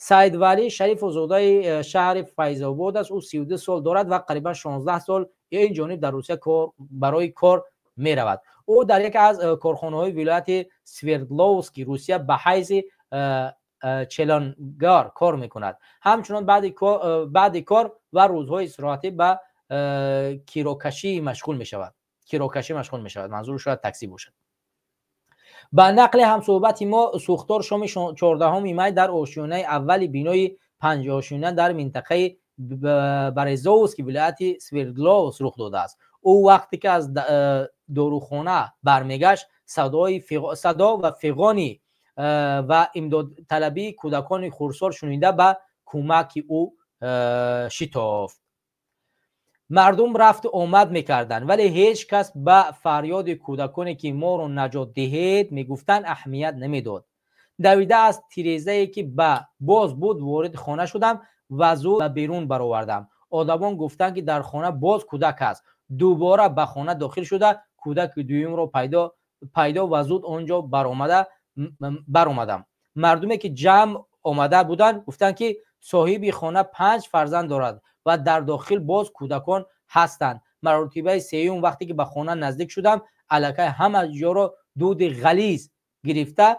Саидвалӣ Шарифовзодаи шаҳри Файзобод аст. Ӯ 32 сол дорад ва қарибан 16 сол ин ҷониб дар Русия барои кор меравад. Ӯ дар яке аз корхонаҳои вилояти Свердловски Русия ба ҳайси челонгар кор мекунад. Ҳамчунон баъди кор ва рӯзҳои истироҳатӣ ба кирокашӣ машғул мешавад. Кирокашӣ машғул мешавад. Манзур шояд таксӣ бошад. Ба нақли ҳамсӯҳбати мо, сӯхтор шоми 14 май дар ошёнаи аввали бинои панҷошёна дар минтақаи Березовски вилояти Свердловск рух додааст. Ӯ вақте ки аз дорухона бармегашт, садо ва фиғони ва имдодталабии кӯдакони хурдсол шунида ба кӯмаки ӯ шитофт. Мардум рафту омад мекарданд, вале ҳеҷ кас ба фарёди кӯдаконе ки моро наҷот диҳед мегуфтанд аҳамият намедод. Давида аз тирезае ки ба боз буд ворид хона шудам ва зуд ба берун баровардам. Одамон гуфтанд, ки дар хона боз кӯдак аст. Дубора ба хона дохил шуда кӯдаки дуюмро пайдо ва зуд он ҷо баромада Баромадам. Мардуме ки ҷамъ омада буданд, гуфтанд, ки соҳиби хона 5 фарзанд дорад ва дар дохил боз кӯдакон ҳастанд. Маротибаи сеюм вақте ки ба хона наздик шудам, аллакай ҳама ҷоро дуди ғализ гирифта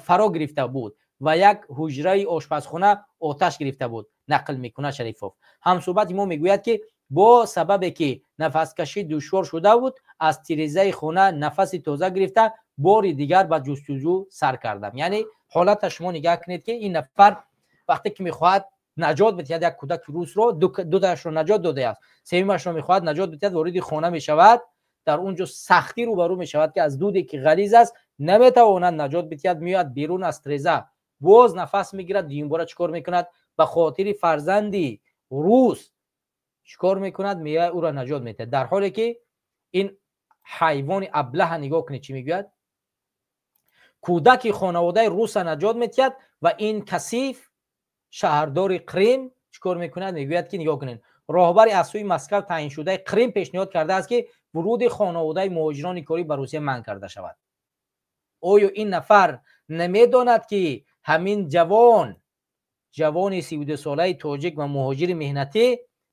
фаро гирифта буд ва як ҳуҷраи ошпазхона оташ гирифта буд, нақл мекунад Шарифов. Ҳамсӯҳбати мо мегӯяд, ки бо сабабе ки нафаскашӣ душвор шуда буд, аз тирезаи хона нафаси тоза гирифта, бори дигар ба ҷустуҷӯ сар кардам. Яъне ҳолата шумо нигаҳ кунед, ки ин нафар вақте ки мехоҳад наҷот бидиҳад як кӯдаки русро, дутаашро наҷот додааст, сеюмашро мехоҳад наҷот бидиҳад, вориди хона мешавад, дар он ҷо сахтӣ рӯбарӯ мешавад, ки аз дуде ки ғализ аст наметавонад наҷот бидиҳад, меояд берун аз треза, боз нафас мегирад, дуюмбора чӣ кор мекунад? Ба хотири фарзанди рус чӣ кор мекунад? Меояд, ӯро наҷот медиҳад. Дар ҳоле ки ин ҳайвони аблаҳа нигоҳ кунед, чӣ мегӯяд? Кӯдаки хонаводаи руса наҷот медиҳад ва ин касиф шаҳрдори Қрим чӣ кор мекунад? Мегӯяд, ки нигоҳ кунед, роҳбари аз сӯи Москав таъйиншудаи Қрим пешниҳод кардааст, ки вуруди хонаводаи муҳоҷирони корӣ ба Русия манъ карда шавад. Оё ин нафар намедонад, ки ҳамин ҷавони 32-солаи тоҷик ва муҳоҷири меҳнатӣ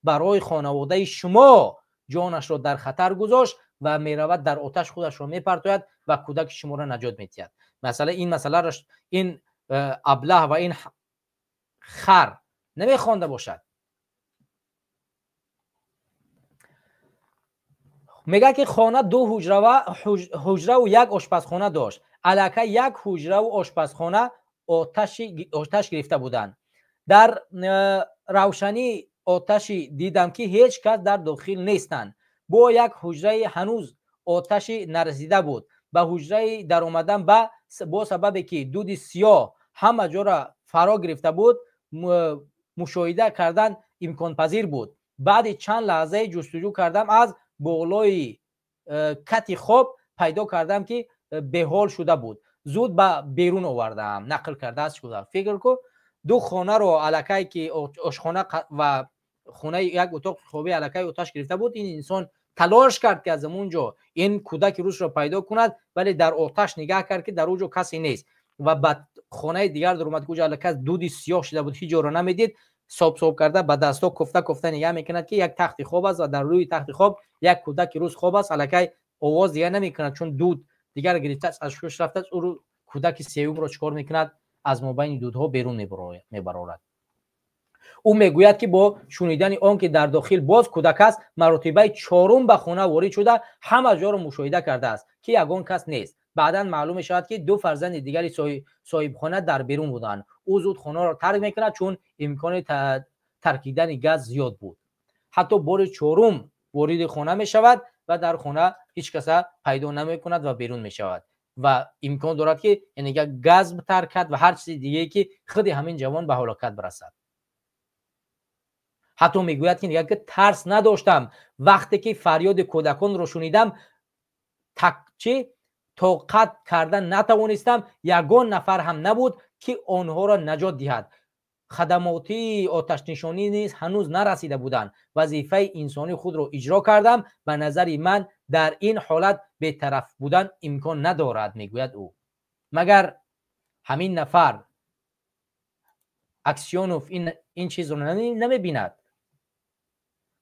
барои хонаводаи шумо ҷонашро дар хатар гузошт ва меравад, дар оташ худашро мепартояд ва кӯдаки шуморо наҷот медиҳад? Масъала ин масъаларо ин аблаҳ ва ин хар намехонда бошад. Мегӯяд, ки хона ду ҳуҷраву як ошпазхона дошт. Аллакай як ҳуҷраву ошпазхона оташ гирифта буданд. Дар равшании оташи дидам, ки ҳеҷ кас дар дохил нестанд. Бо як ҳуҷраи ҳанӯз оташи нарасида буд. Ба ҳуҷраи даромадан бо сабабе ки дуди сиёҳ ҳама ҷоро фаро гирифта буд, мушоҳида кардан имконпазир буд. Баъди чанд лаҳзаи ҷустуҷӯ кардам, аз болои кати хоб пайдо кардам, ки беҳол шуда буд. Зуд ба берун овардаам, нақл кардааст. Фикр кун, ду хонаро аллакай ки ошхона ва хонаи як утоқи хобӣ аллакай оташ гирифта буд, ин инсон талош кард, ки аз он ҷо ин кӯдаки русро пайдо кунад, вале дар оташ нигаҳ кард, ки дар он ҷо касе нест ва ба хонаи дигар даромад, ки он ҷо аллакай дуди сиёҳ шуда буд, ҳеҷ ҷоро намедид. Соб соб карда ба дастҳо кофта кофта нигаҳ мекунад, ки як тахти хоб аст ва дар рӯи тахти хоб як кӯдаки рус хоб аст. Аллакай овоз дигар намекунад, чун дуд дигар гирифтааст, аз шуш рафтааст. Ӯро кӯдаки сеюмро чӣ кор мекунад? Аз мобайни дудҳо берун мебарорад. Ӯ мегӯяд, ки бо шунидани он ки дар дохил боз кӯдак аст, маротибаи чорум ба хона ворид шуда, ҳама ҷоро мушоҳида кардааст, ки ягон кас нест. Баъдан маълум мешавад, ки ду фарзанди дигари соҳибхона дар берун буданд. Ӯ зуд хонаро тарк мекунад, чун имкони таркидани газ зиёд буд. Ҳатто бори чорум вориди хона мешавад ва дар хона ҳеҷ каса пайдо намекунад ва берун мешавад ва имкон дорад, ки яъне газ таркад ва ҳар чизи дигае, ки худи ҳамин ҷавон ба ҳалокат бирасад. Ҳатто мегӯяд, ки нигаҳ, ки тарс надоштам, вақте ки фарёди кӯдаконро шунидам, чи тоқат карда натавонистам. Ягон нафар ҳам набуд, ки онҳоро наҷот диҳад. Хадамотии оташнишонӣ низ ҳанӯз нарасида буданд. Вазифаи инсонии худро иҷро кардам. Ба назари ман, дар ин ҳолат бетараф будан имкон надорад, мегӯяд ӯ. Магар ҳамин нафар Аксёнов ин чизро намебинад?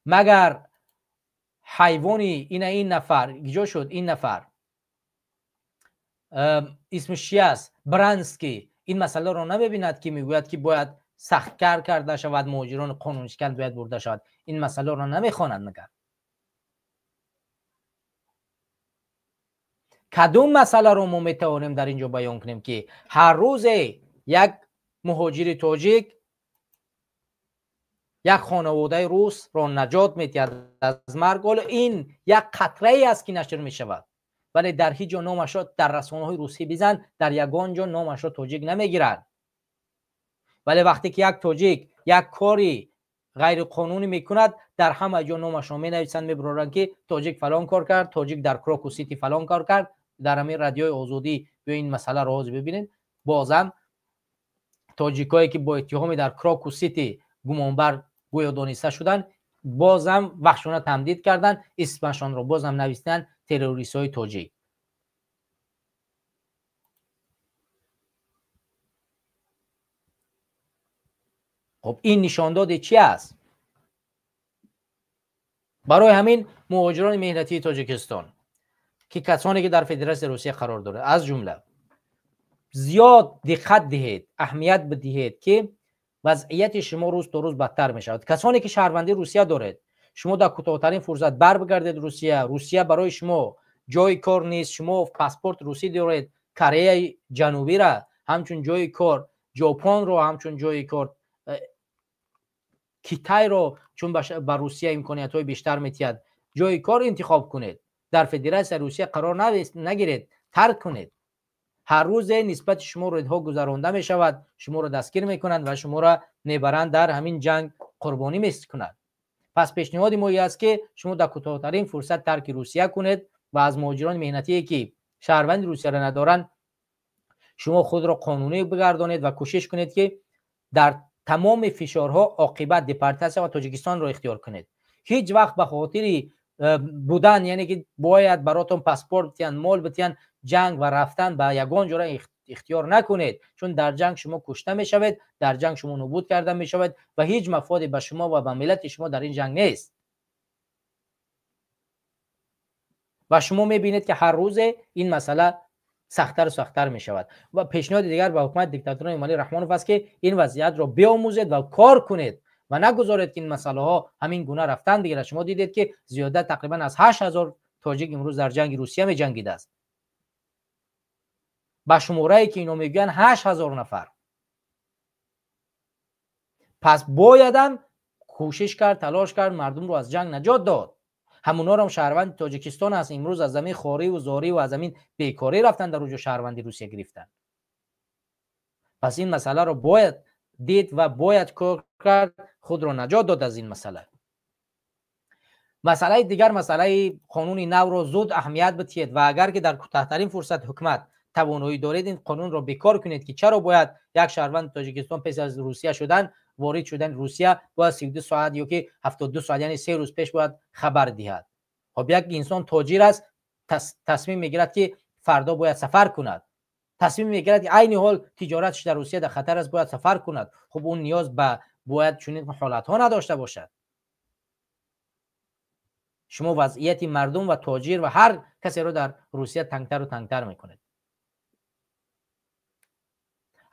Магар ҳайвони ина ин нафар киҷо шуд? Ин нафар исмиш чи аст? Бранский ин масъаларо намебинад, ки мегӯяд, ки бояд сахткар карда шавад, муҳоҷирони қонуншикан бояд бурда шавад? Ин масъаларо намехонад магар? Кадом масъаларо мо метавонем дар ин ҷо баён кунем, ки ҳар рӯзе як муҳоҷири тоҷик як хонаводаи русро наҷот медиҳад аз марг? Ҳоло ин як қатрае аст, ки нашр мешавад, вале дар ҳеҷ ҷо номашро дар расонаҳои русӣ бизан, дар ягон ҷо номашро тоҷик намегирад. Вале вақте ки як тоҷик як кори ғайриқонунӣ мекунад, дар ҳама ҷо номашро менависанд, мебароранд, ки тоҷик фалон кор кард, тоҷик дар Крокус Сити фалон кор кард. Дар ҳамин Радиои Озодӣ биё ин масъаларо ҳозир бибинед. Бозам тоҷикое, ки бо иттиҳоми дар Крокус Сити гумонбар гӯё дониста шуданд, бозам вахшона тамдид карданд, исмашонро бозам навистанд террористҳои тоҷик. Хуб, ин нишондоди чӣ аст? Барои ҳамин муҳоҷирони меҳнатии Тоҷикистон, ки касоне ки дар Федератсияи Русия қарор дорад, аз ҷумла зиёд диққат диҳед, аҳамият бидиҳед, ки вазъияти шумо рӯз то рӯз бадтар мешавад. Касоне ки шаҳрвандии Русия доред, шумо дар кӯтоҳтарин фурсат барбигардед Русия. Русия барои шумо ҷои кор нест. Шумо паспорт русӣ доред, Кореяи Ҷанубиро ҳамчун ҷои кор, Ҷопонро ҳамчун ҷои кор, Китайро, чун ба Русия имкониятҳои бештар метиҳад, ҷои кор интихоб кунед. Дар Федератсияи Русия қарор нагиред, тарк кунед. Ҳар рӯзе нисбати шумо рейдҳо гузаронда мешавад, шуморо дастгир мекунанд ва шуморо мебаранд дар ҳамин ҷанг қурбонӣ мекунанд. Пас пешниҳоди мо ин аст, ки шумо дар кӯтоҳтарин фурсат тарки Русия кунед ва аз муҳоҷирони меҳнатие ки шаҳрванди Русияро надоранд, шумо худро қонунӣ бигардонед ва кӯшиш кунед, ки дар тамоми фишорҳо оқибат депортатсия ва Тоҷикистонро ихтиёр кунед. Ҳеҷ вақт ба хотири будан, яъне ки бояд баротон паспорт битиҳанд, мол битиҳанд, ҷанг ва рафтан ба ягон ҷора ихтиёр накунед, чун дар ҷанг шумо кушта мешавед, дар ҷанг шумо нобуд карда мешавед ва ҳеҷ мафоде ба шумо ва ба миллати шумо дар ин ҷанг нест. Ва шумо мебинед, ки ҳар рӯзе ин масъала сахттару сахттар мешавад. Ва пешниҳоди дигар ба ҳукумати диктатураи Эмомалӣ Раҳмонов аст, ки ин вазъиятро биомӯзед ва кор кунед ва нагузоред, ки ин масъалаҳо ҳамин гуна рафтан бигирад. Шумо дидед, ки зиёда тақрибан аз 8000 тоҷик имрӯз дар ҷанги Русия меҷангидааст. Ба шуморае ки ино мегӯянд 8000 нафар. Пас боядам кӯшиш кард, талош кард, мардумро аз ҷанг наҷот дод. Ҳамунҳоро шаҳрванди Тоҷикистон аст, имрӯз аз замин хориву зориву аз замин бекорӣ рафтан дар уҷо шаҳрванди Русия гирифтанд. Пас ин масъаларо бояд дид ва бояд кор кард, худро наҷот дод аз ин масъала. Масъалаи дигар, масъалаи қонуни навро зуд аҳамият бидиҳед ва агар ки дар кӯтоҳтарин фурсат ҳукумат тавоноӣ доред, ин қонунро бекор кунед, ки чаро бояд як шаҳрванди Тоҷикистон пеш аз Русия шудан, ворид шудани Русия бояд 32 соат ё ки 72 соат, яъне 3 рӯз пеш бояд хабар диҳад. Хоб, як инсон тоҷир аст, тасмим мегирад, ки фардо бояд сафар кунад. Тасмим мегирад, ки айни ҳол тиҷоратш дар Русия дар хатар аст, бояд сафар кунад. Хуб, он ниёз ба бояд чунин ҳолатҳо надошта бошад. Шумо вазъияти мардум ва тоҷир ва ҳар касеро дар Русия тангтару тангтар мекунед.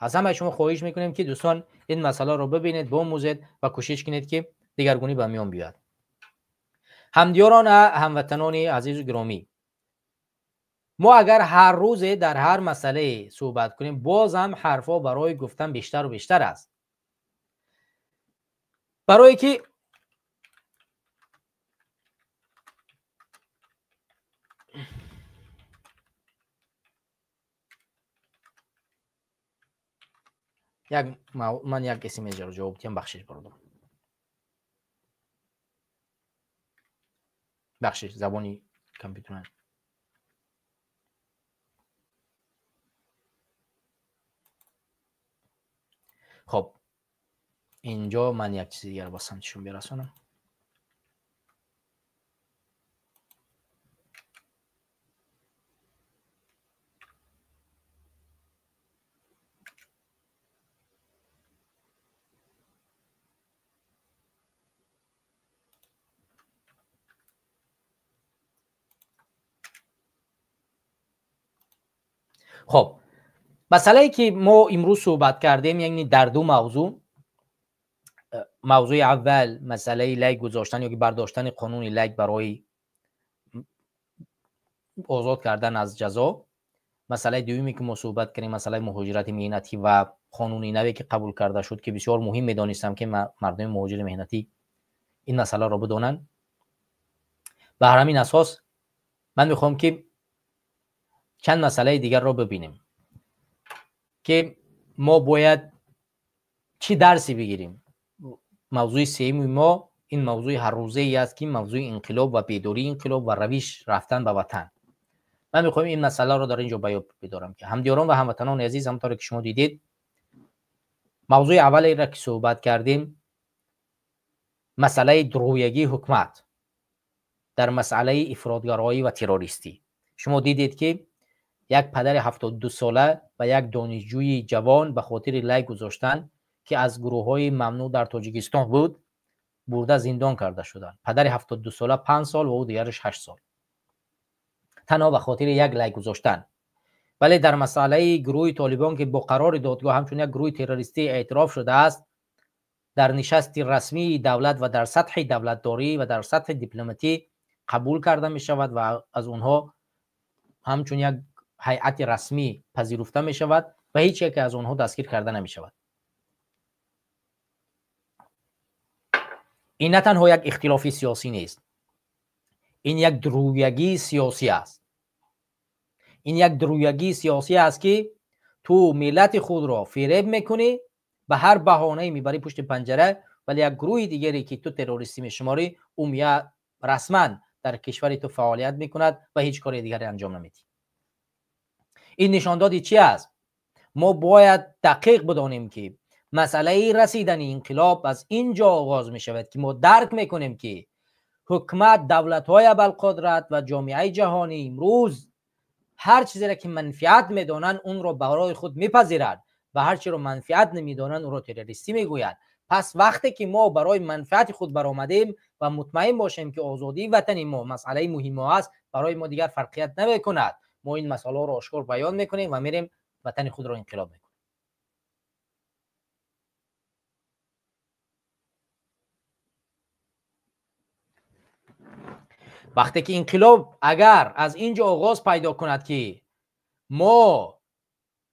Аз ҳамаи шумо хоҳиш мекунем, ки дӯстон ин масъаларо бибинед, бомӯзед ва кӯшиш кунед, ки дигаргунӣ ба миён биёяд. Ҳамдиёрон, ҳамватанони азизу гиромӣ, мо агар ҳар рӯзе дар ҳар масъалае суҳбат кунем, боз ҳам ҳарфҳо барои гуфтан бештару бештар аст. Барое ки як ман як смсро ҷавоб диҳам, бахшиш бародарам, бахшиш, забони компютер. Хоб, инҷо ман як чизи дигар ба самти шумо бирасонам. Хоб, масъалае ки мо имрӯз суҳбат кардем, яъне дар ду мавзӯъ, мавзӯи аввал масъалаи лайк гузоштан ё ки бардоштани қонуни лайк барои озод кардан аз ҷазо, масъалаи дуюме ки мо суҳбат кардем, масъалаи муҳоҷирати меҳнатӣ ва қонуни наве ки қабул карда шуд, ки бисёр муҳим медонистам, ки мардуми муҳоҷири меҳнатӣ ин масъаларо бидонанд. Ба ҳамин асос ман мехоҳам, ки чанд масъалаи дигарро бибинем, ки мо бояд чӣ дарсе бигирем. Мавзӯи сеюми мо ин мавзӯи ҳаррӯзае аст, ки мавзӯи инқилоб ва бедории инқилоб ва равиш рафтан ба ватан. Ман мехоҳам ин масъаларо дар ин ҷо баён бидорам, ки ҳамдиёрон ва ҳамватанони азиз, ҳамонтавре ки шумо дидед, мавзӯи аввалеро ки суҳбат кардем, масъалаи дурӯягии ҳукумат дар масъалаи ифротгароӣ ва террористӣ. Шумо дидед, ки як падари 72 сола ва як донишҷӯи ҷавон ба хотири лайк гузоштан ки аз гурӯҳҳои мамнӯъ дар Тоҷикистон буд, бурда зиндон карда шуданд. Падари 72 сола 5 сол ва ӯ дигараш 8 сол. Танҳо ба хотири як лайк гузоштан. Вале дар масъалаи гурӯҳи Толибон, ки бо қарори додгоҳ ҳамчун як гурӯҳи террористӣ эътироф шудааст, дар нишасти расмии давлат ва дар сатҳи давлатдорӣ ва дар сатҳи дипломатӣ қабул карда мешавад ва аз онҳо ҳамчун як ҳайати расмӣ пазируфта мешавад ва ҳеҷ яке аз онҳо дастгир карда намешавад. Ин на танҳо як ихтилофи сиёсӣ нест, ин як дурӯягии сиёсӣ аст. Ин як дурӯягии сиёсӣ аст, ки ту миллати худро фиреб мекунӣ, ба ҳар баҳонае мебарӣ пушти панҷара, вале як гурӯҳи дигаре, ки ту террористӣ мешуморӣ, ӯ расман дар кишвари ту фаъолият мекунад ва ҳеҷ кори дигаре анҷом намедиҳӣ. Ин нишондоди чи аст? Мо бояд дақиқ бидонем, ки масъалаи расидани инқилоб аз ин ҷо оғоз мешавад, ки мо дарк мекунем, ки ҳукумат, давлатҳои абарқудрат ва ҷомеаи ҷаҳонӣ имрӯз ҳар чизеро ки манфиат медонанд, онро барои худ мепазиранд ва ҳар чиро манфиат намедонанд, онро террористӣ мегӯянд. Пас вақте ки мо барои манфиати худ баромадем ва мутмаин бошем, ки озодии ватани мо масъалаи муҳим аст, барои мо дигар фарқият намекунад. Мо ин масъаларо ошкор баён мекунем ва мерем ватани худро инқилоб мекунем. Вақте ки инқилоб агар аз ин ҷо оғоз пайдо кунад, ки мо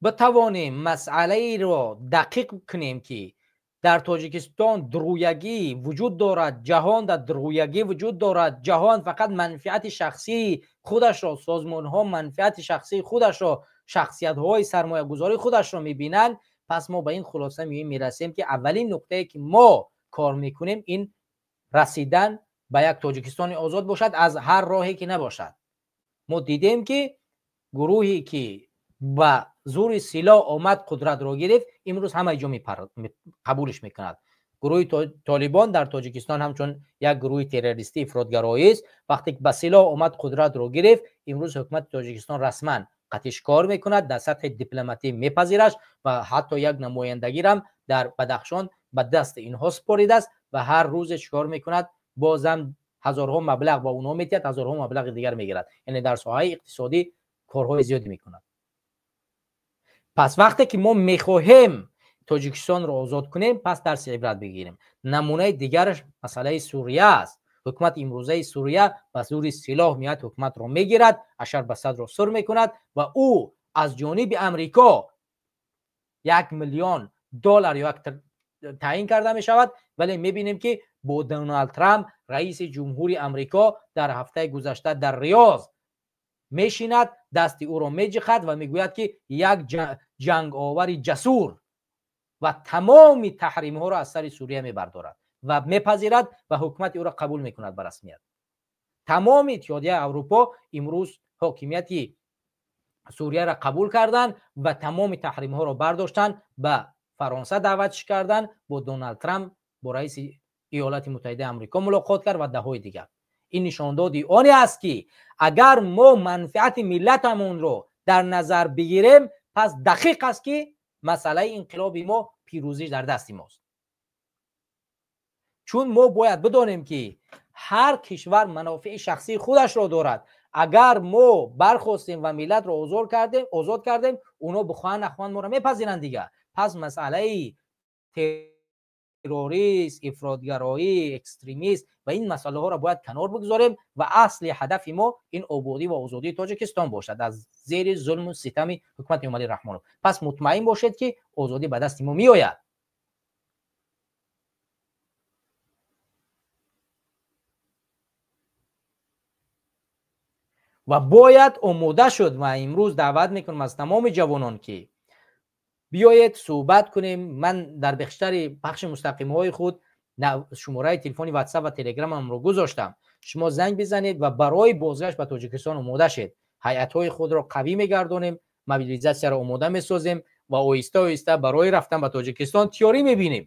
битавонем масъалаеро дақиқ кунем, ки дар Тоҷикистон дурӯягӣ вуҷуд дорад, ҷаҳон дар дурӯягӣ вуҷуд дорад, ҷаҳон фақат манфиати шахсии худашро, созмонҳо манфиати шахсии худашро, шахсиятҳои сармоягузории худашро мебинанд, пас мо ба ин хулоса мерасем, ки аввалин нуқтае ки мо кор мекунем, ин расидан ба як Тоҷикистони озод бошад, аз ҳар роҳе ки набошад. Мо дидем, ки гурӯҳе ки ба зури силоҳ омад, қудратро гирифт, имрӯз ҳамаи ҷо қабулш мекунад. Гурӯҳи Толибон дар Тоҷикистон ҳамчун як гурӯҳи террористӣ ифротгароист. Вақте ки ба силоҳ омад, қудратро гирифт, имрӯз ҳукумати Тоҷикистон расман қатиш кор мекунад, дар сатҳи дипломатӣ мепазираш ва ҳатто як намояндагирам дар Бадахшон ба дасти инҳо супоридааст ва ҳар рӯзе чикор мекунад? Бозам ҳазорҳо маблағ ба онҳо медиҳад, ҳазорҳо маблағи дигар мегирад. Яъне дар соҳаи иқтисодӣ корҳои зиёде мекунад. Пас вақте ки мо мехоҳем Тоҷикистонро озод кунем, пас дарси ибрат бигирем. Намунаи дигараш масъалаи Сурия аст. Ҳукумати имрӯзаи Сурия ба зури силоҳ меояд, ҳукуматро мегирад, Ашар Басадро сур мекунад ва ӯ аз ҷониби Амрико 1 миллион доллар ё як таъин карда мешавад. Вале мебинем, ки бо Доналд Трамп, раиси ҷумҳури Амрико, дар ҳафтаи гузашта дар Риёз мешинад, дасти ӯро меҷиқад ва мегӯяд, ки як ҷанговари ҷасур, ва тамоми таҳримҳоро аз сари Сурия мебардорад ва мепазирад ва ҳукумати ӯро қабул мекунад ба расмият. Тамоми Иттиҳодияи Аврупо имрӯз ҳокимияти Сурияро қабул карданд ва тамоми таҳримҳоро бардоштанд, ба Фаронса даъватш карданд, бо Доналд Трамп, бо раиси Иёлати Муттаҳидаи Амрико мулоқот кард ва даҳҳои дигар. Ин нишондоди оне аст, ки агар мо манфиати миллатамонро дар назар бигирем, пас дақиқ аст, ки масъалаи инқилоби мо пирӯзиш дар дасти мост. Чун мо бояд бидонем, ки ҳар кишвар манофеи шахсии худашро дорад. Агар мо бархостем ва миллатро озод кардем, онҳо бихоҳанд нахоҳанд моро мепазиранд дигар. Пас масъалаи террорист, ифротгароӣ, экстремист ва ин масъалаҳоро бояд канор бигузорем ва асли ҳадафи мо ин ободӣ ва озодии Тоҷикистон бошад аз зери зулму ситами ҳукумати Эмомалӣ Раҳмонов. Пас мутмаин бошед, ки озодӣ ба дасти мо меояд. Ва бояд омода шуд. Ва имрӯз даъват мекунам аз тамоми ҷавонон, ки биёед суҳбат кунем. Ман дар бештари пахши мустақимҳои худ шумораи телефони ватсап ва телеграмамро гузоштам. Шумо занг бизанед ва барои бозгашт ба Тоҷикистон омода шед. Ҳайатҳои худро қавӣ мегардонем, мобилизатсияро омода месозем ва оҳиста оҳиста барои рафтан ба Тоҷикистон тиёрӣ мебинем.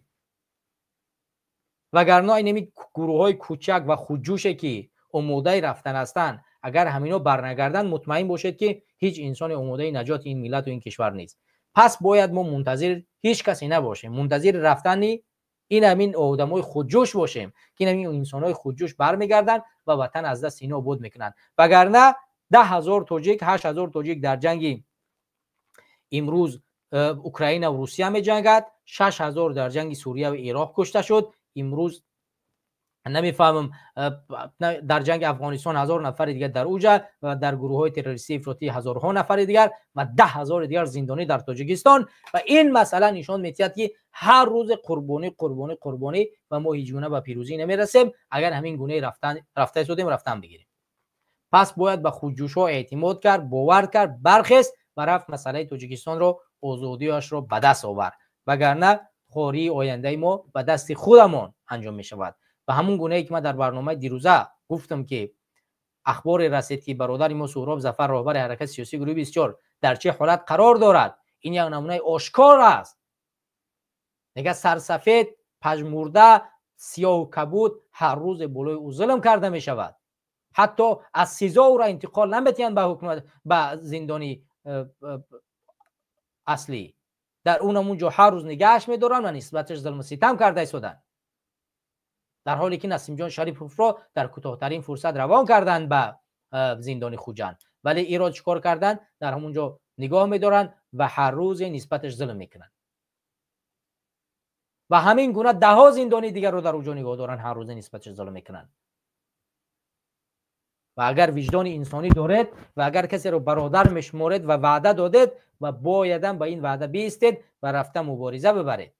Вагарна инами гурӯҳҳои кӯчак ва хуҷӯше, ки омодаи рафтан ҳастанд, агар ҳамино барнагарданд, мутмаин бошед, ки ҳеҷ инсони омодаи наҷоти ин миллату ин кишвар нест. Пас бояд мо мунтазир ҳеҷ касе набошем, мунтазири рафтани ин ҳамин одамои худҷӯш бошем, ки ин ҳамин инсонҳои худҷӯш бармегарданд ва ватан аз даст ино обод мекунанд. Вагарна 10 000 тоҷик, 8000 тоҷик дар ҷанги имрӯз Украина ва Русия меҷангад, 6000 дар ҷанги Сурия ва Ироқ кушта шуд. Имрӯз намефаҳмам, дар ҷанги Афғонистон 1000 нафари дигар дар уҷа ва дар гурӯҳҳои террористии ифротӣ ҳазорҳо нафари дигар ва 10 000 дигар зиндонӣ дар Тоҷикистон. Ва ин масъала нишон медиҳад, ки ҳар рӯзе қурбонӣ, қурбонӣ, қурбонӣ ва мо ҳеҷ гуна ба пирӯзӣ намерасем, агар ҳамин гунаи рафта истодем, рафтан бигирем. Пас бояд ба худҷӯшҳо эътимод кард, бовар кард, бархест ва рафт, масъалаи Тоҷикистонро, озодиашро ба даст овард. Вагарна хории ояндаи мо ба дасти худамон анҷом мешавад. Ва ҳамун гунае ки ман дар барномаи дирӯза гуфтам, ки ахборе расид, ки бародари мо Суҳроб Зафар, роҳбари ҳаракати сиёсии гурӯҳи 24, дар чӣ ҳолат қарор дорад. Ин як намунаи ошкор аст. Мега, сарсафед, пажмурда, сиёҳу кабуд, ҳар рӯзе болои ӯ зулм карда мешавад. Ҳатто аз СИЗО ӯро интиқол наметиҳанд ба ҳукумат, ба зиндони аслӣ. Дар он ҳамун ҷо ҳар рӯз нигаҳаш медоранд ва нисбаташ зулму ситам карда истоданд, дар ҳоле ки Насимҷон Шариповро дар кӯтоҳтарин фурсат равон карданд ба зиндони Хуҷанд. Вале иро чӣ кор карданд? Дар ҳамун ҷо нигоҳ медоранд ва ҳар рӯзе нисбаташ зулм мекунанд. Ва ҳамин гуна даҳҳо зиндони дигарро дар уҷо нигоҳ доранд, ҳар рӯзе нисбаташ зулм мекунанд. Ва агар виҷдони инсонӣ доред ва агар касеро бародар мешуморед ва ваъда додед, ва боядам ба ин ваъда биистед ва рафта мубориза бибаред.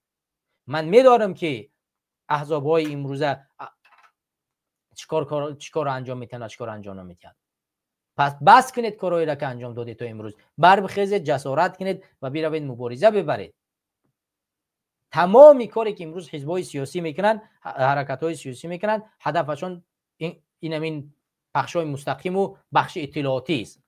Ман медонам, ки аҳзобҳои имрӯза чӣ корро анҷом метиҳанд ва чӣ корро анҷом наметиҳанд. Пас бас кунед корҳоеро, ки анҷом додед то имрӯз. Барбихезед, ҷасорат кунед ва биравед, мубориза бибаред. Тамоми коре ки имрӯз ҳизбҳои сиёсӣ мекунанд, ҳаракатҳои сиёсӣ мекунанд, ҳадафашон ин ҳамин пахшҳои мустақиму бахши иттилоотист.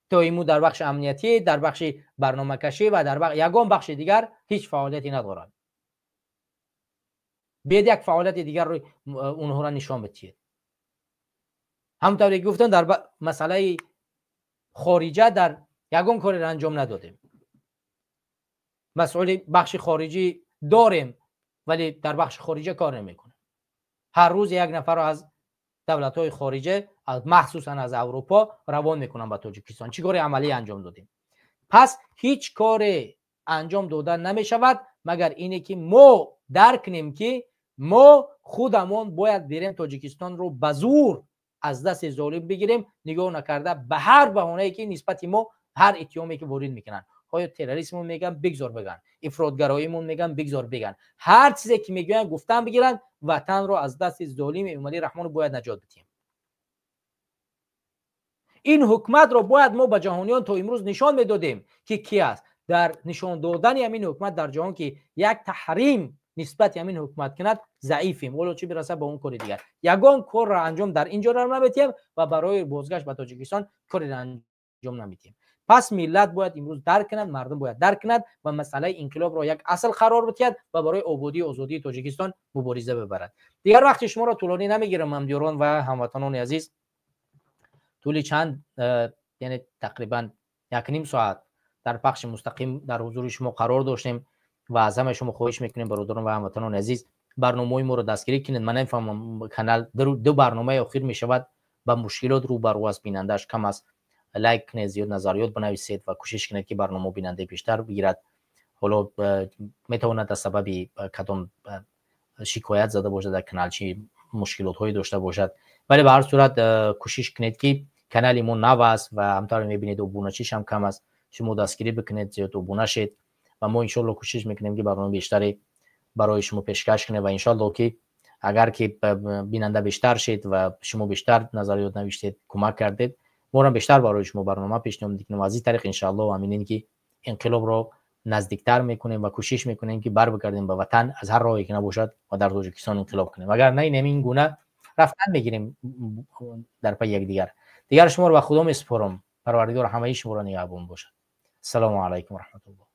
То иму дар бахши амниятӣ, дар бахши барномакашӣ ва дар ягон бахши дигар ҳеҷ фаъолияте надоранд. Биед, як фаъолияти дигарро онҳоро нишон бидиҳед. Ҳамонтавре ки гуфтам, дар масъалаи хориҷа дар ягон кореро анҷом надодем. Масъули бахши хориҷӣ дорем, вале дар бахши хориҷа кор намекунем. Ҳар рӯз як нафарро аз давлатҳои хориҷа, махсусан аз Аврупо, равон мекунам ба Тоҷикистон. Чӣ кори амалӣ анҷом додем? Пас ҳеҷ коре анҷом дода намешавад, магар ине ки мо дарк кунем, ки мо худамон бояд бирем, Тоҷикистонро ба зур аз дасти золим бигирем, нигоҳ накарда ба ҳар баҳонае, ки нисбати мо ҳар иттиҳоме ки ворид мекунанд. Оё терроризмон мегӯянд, бигзор бигӯянд, ифротгароимон мегӯянд, бигзор бигӯянд, ҳар чизе ки мегӯянд, гуфтан бигиранд. Ватанро аз дасти золими Эмомалӣ Раҳмонов бояд наҷот бидиҳем. Ин ҳукуматро бояд мо ба ҷаҳониён то имрӯз нишон медодем, ки ки аст. Дар нишон додани ҳамин ҳукумат дар ҷаҳон, ки як таҳрим нисбати ҳамин ҳукумат кунад, заифем. Ҳоло чӣ бирасад ба он кори дигар? Ягон корро анҷом дар ин ҷо наметиҳем ва барои бозгашт ба Тоҷикистон кореро анҷом намедиҳем. Пас миллат бояд имрӯз дарк кунад, мардум бояд дарк кунад ва масъалаи инқилобро як асл қарор бидиҳад ва барои ободию озодии Тоҷикистон мубориза бибарад. Дигар вақти шуморо тӯлонӣ намегирам, ҳамдиёрон ва ҳамватанони азиз. Тӯли чанд, яъне тақрибан 1.5 соат дар пахши мустақим дар ҳузури шумо қарор доштем ва аз ҳамаи шумо хоҳиш мекунем, бародарон ва ҳамватанони азиз, барномаҳои моро дастгирӣ кунед. Ман намефаҳмам, канал ду барномаи охир мешавад, ба мушкилот рӯбарӯ аст, бинандааш кам аст. Лайк кунед, зиёд назариёт бинависед ва кӯшиш кунед, ки барномао бинандаи бештар бигирад. Ҳоло метавонад аз сабаби кадом шикоят зада бошад дар каналчи, мушкилотҳое дошта бошад, вале ба ҳар сурат кӯшиш кунед, ки канали мо нав аст ва ҳамтавре мебинед, обуначишам кам аст. Шумо дастгирӣ бикунед, зиёд обуна шед ва мо иншоалло кӯшиш мекунем, ки барномаи бештаре барои шумо пешкаш кунем. Ва иншоалло, ки агар ки бинанда бештар шед ва шумо бештар назариёт навиштед, кӯмак кардед, моро бештар барои шумо барнома пешниҳод мекунем. Аз ин тариқ, иншоалло, аминем, ки инқилобро наздиктар мекунем ва кӯшиш мекунем, ки барбигардем ба ватан аз ҳар роҳе ки набошад ва дар Тоҷикистон инқилоб кунем. Агар на, ин гуна рафтан мегирем дар пайи якдигар. Дигар шуморо ба Худо месупорам. Парвардигор ҳамаи шуморо нигаҳбон бошад. Ассалому алайкум раҳматуллоҳ.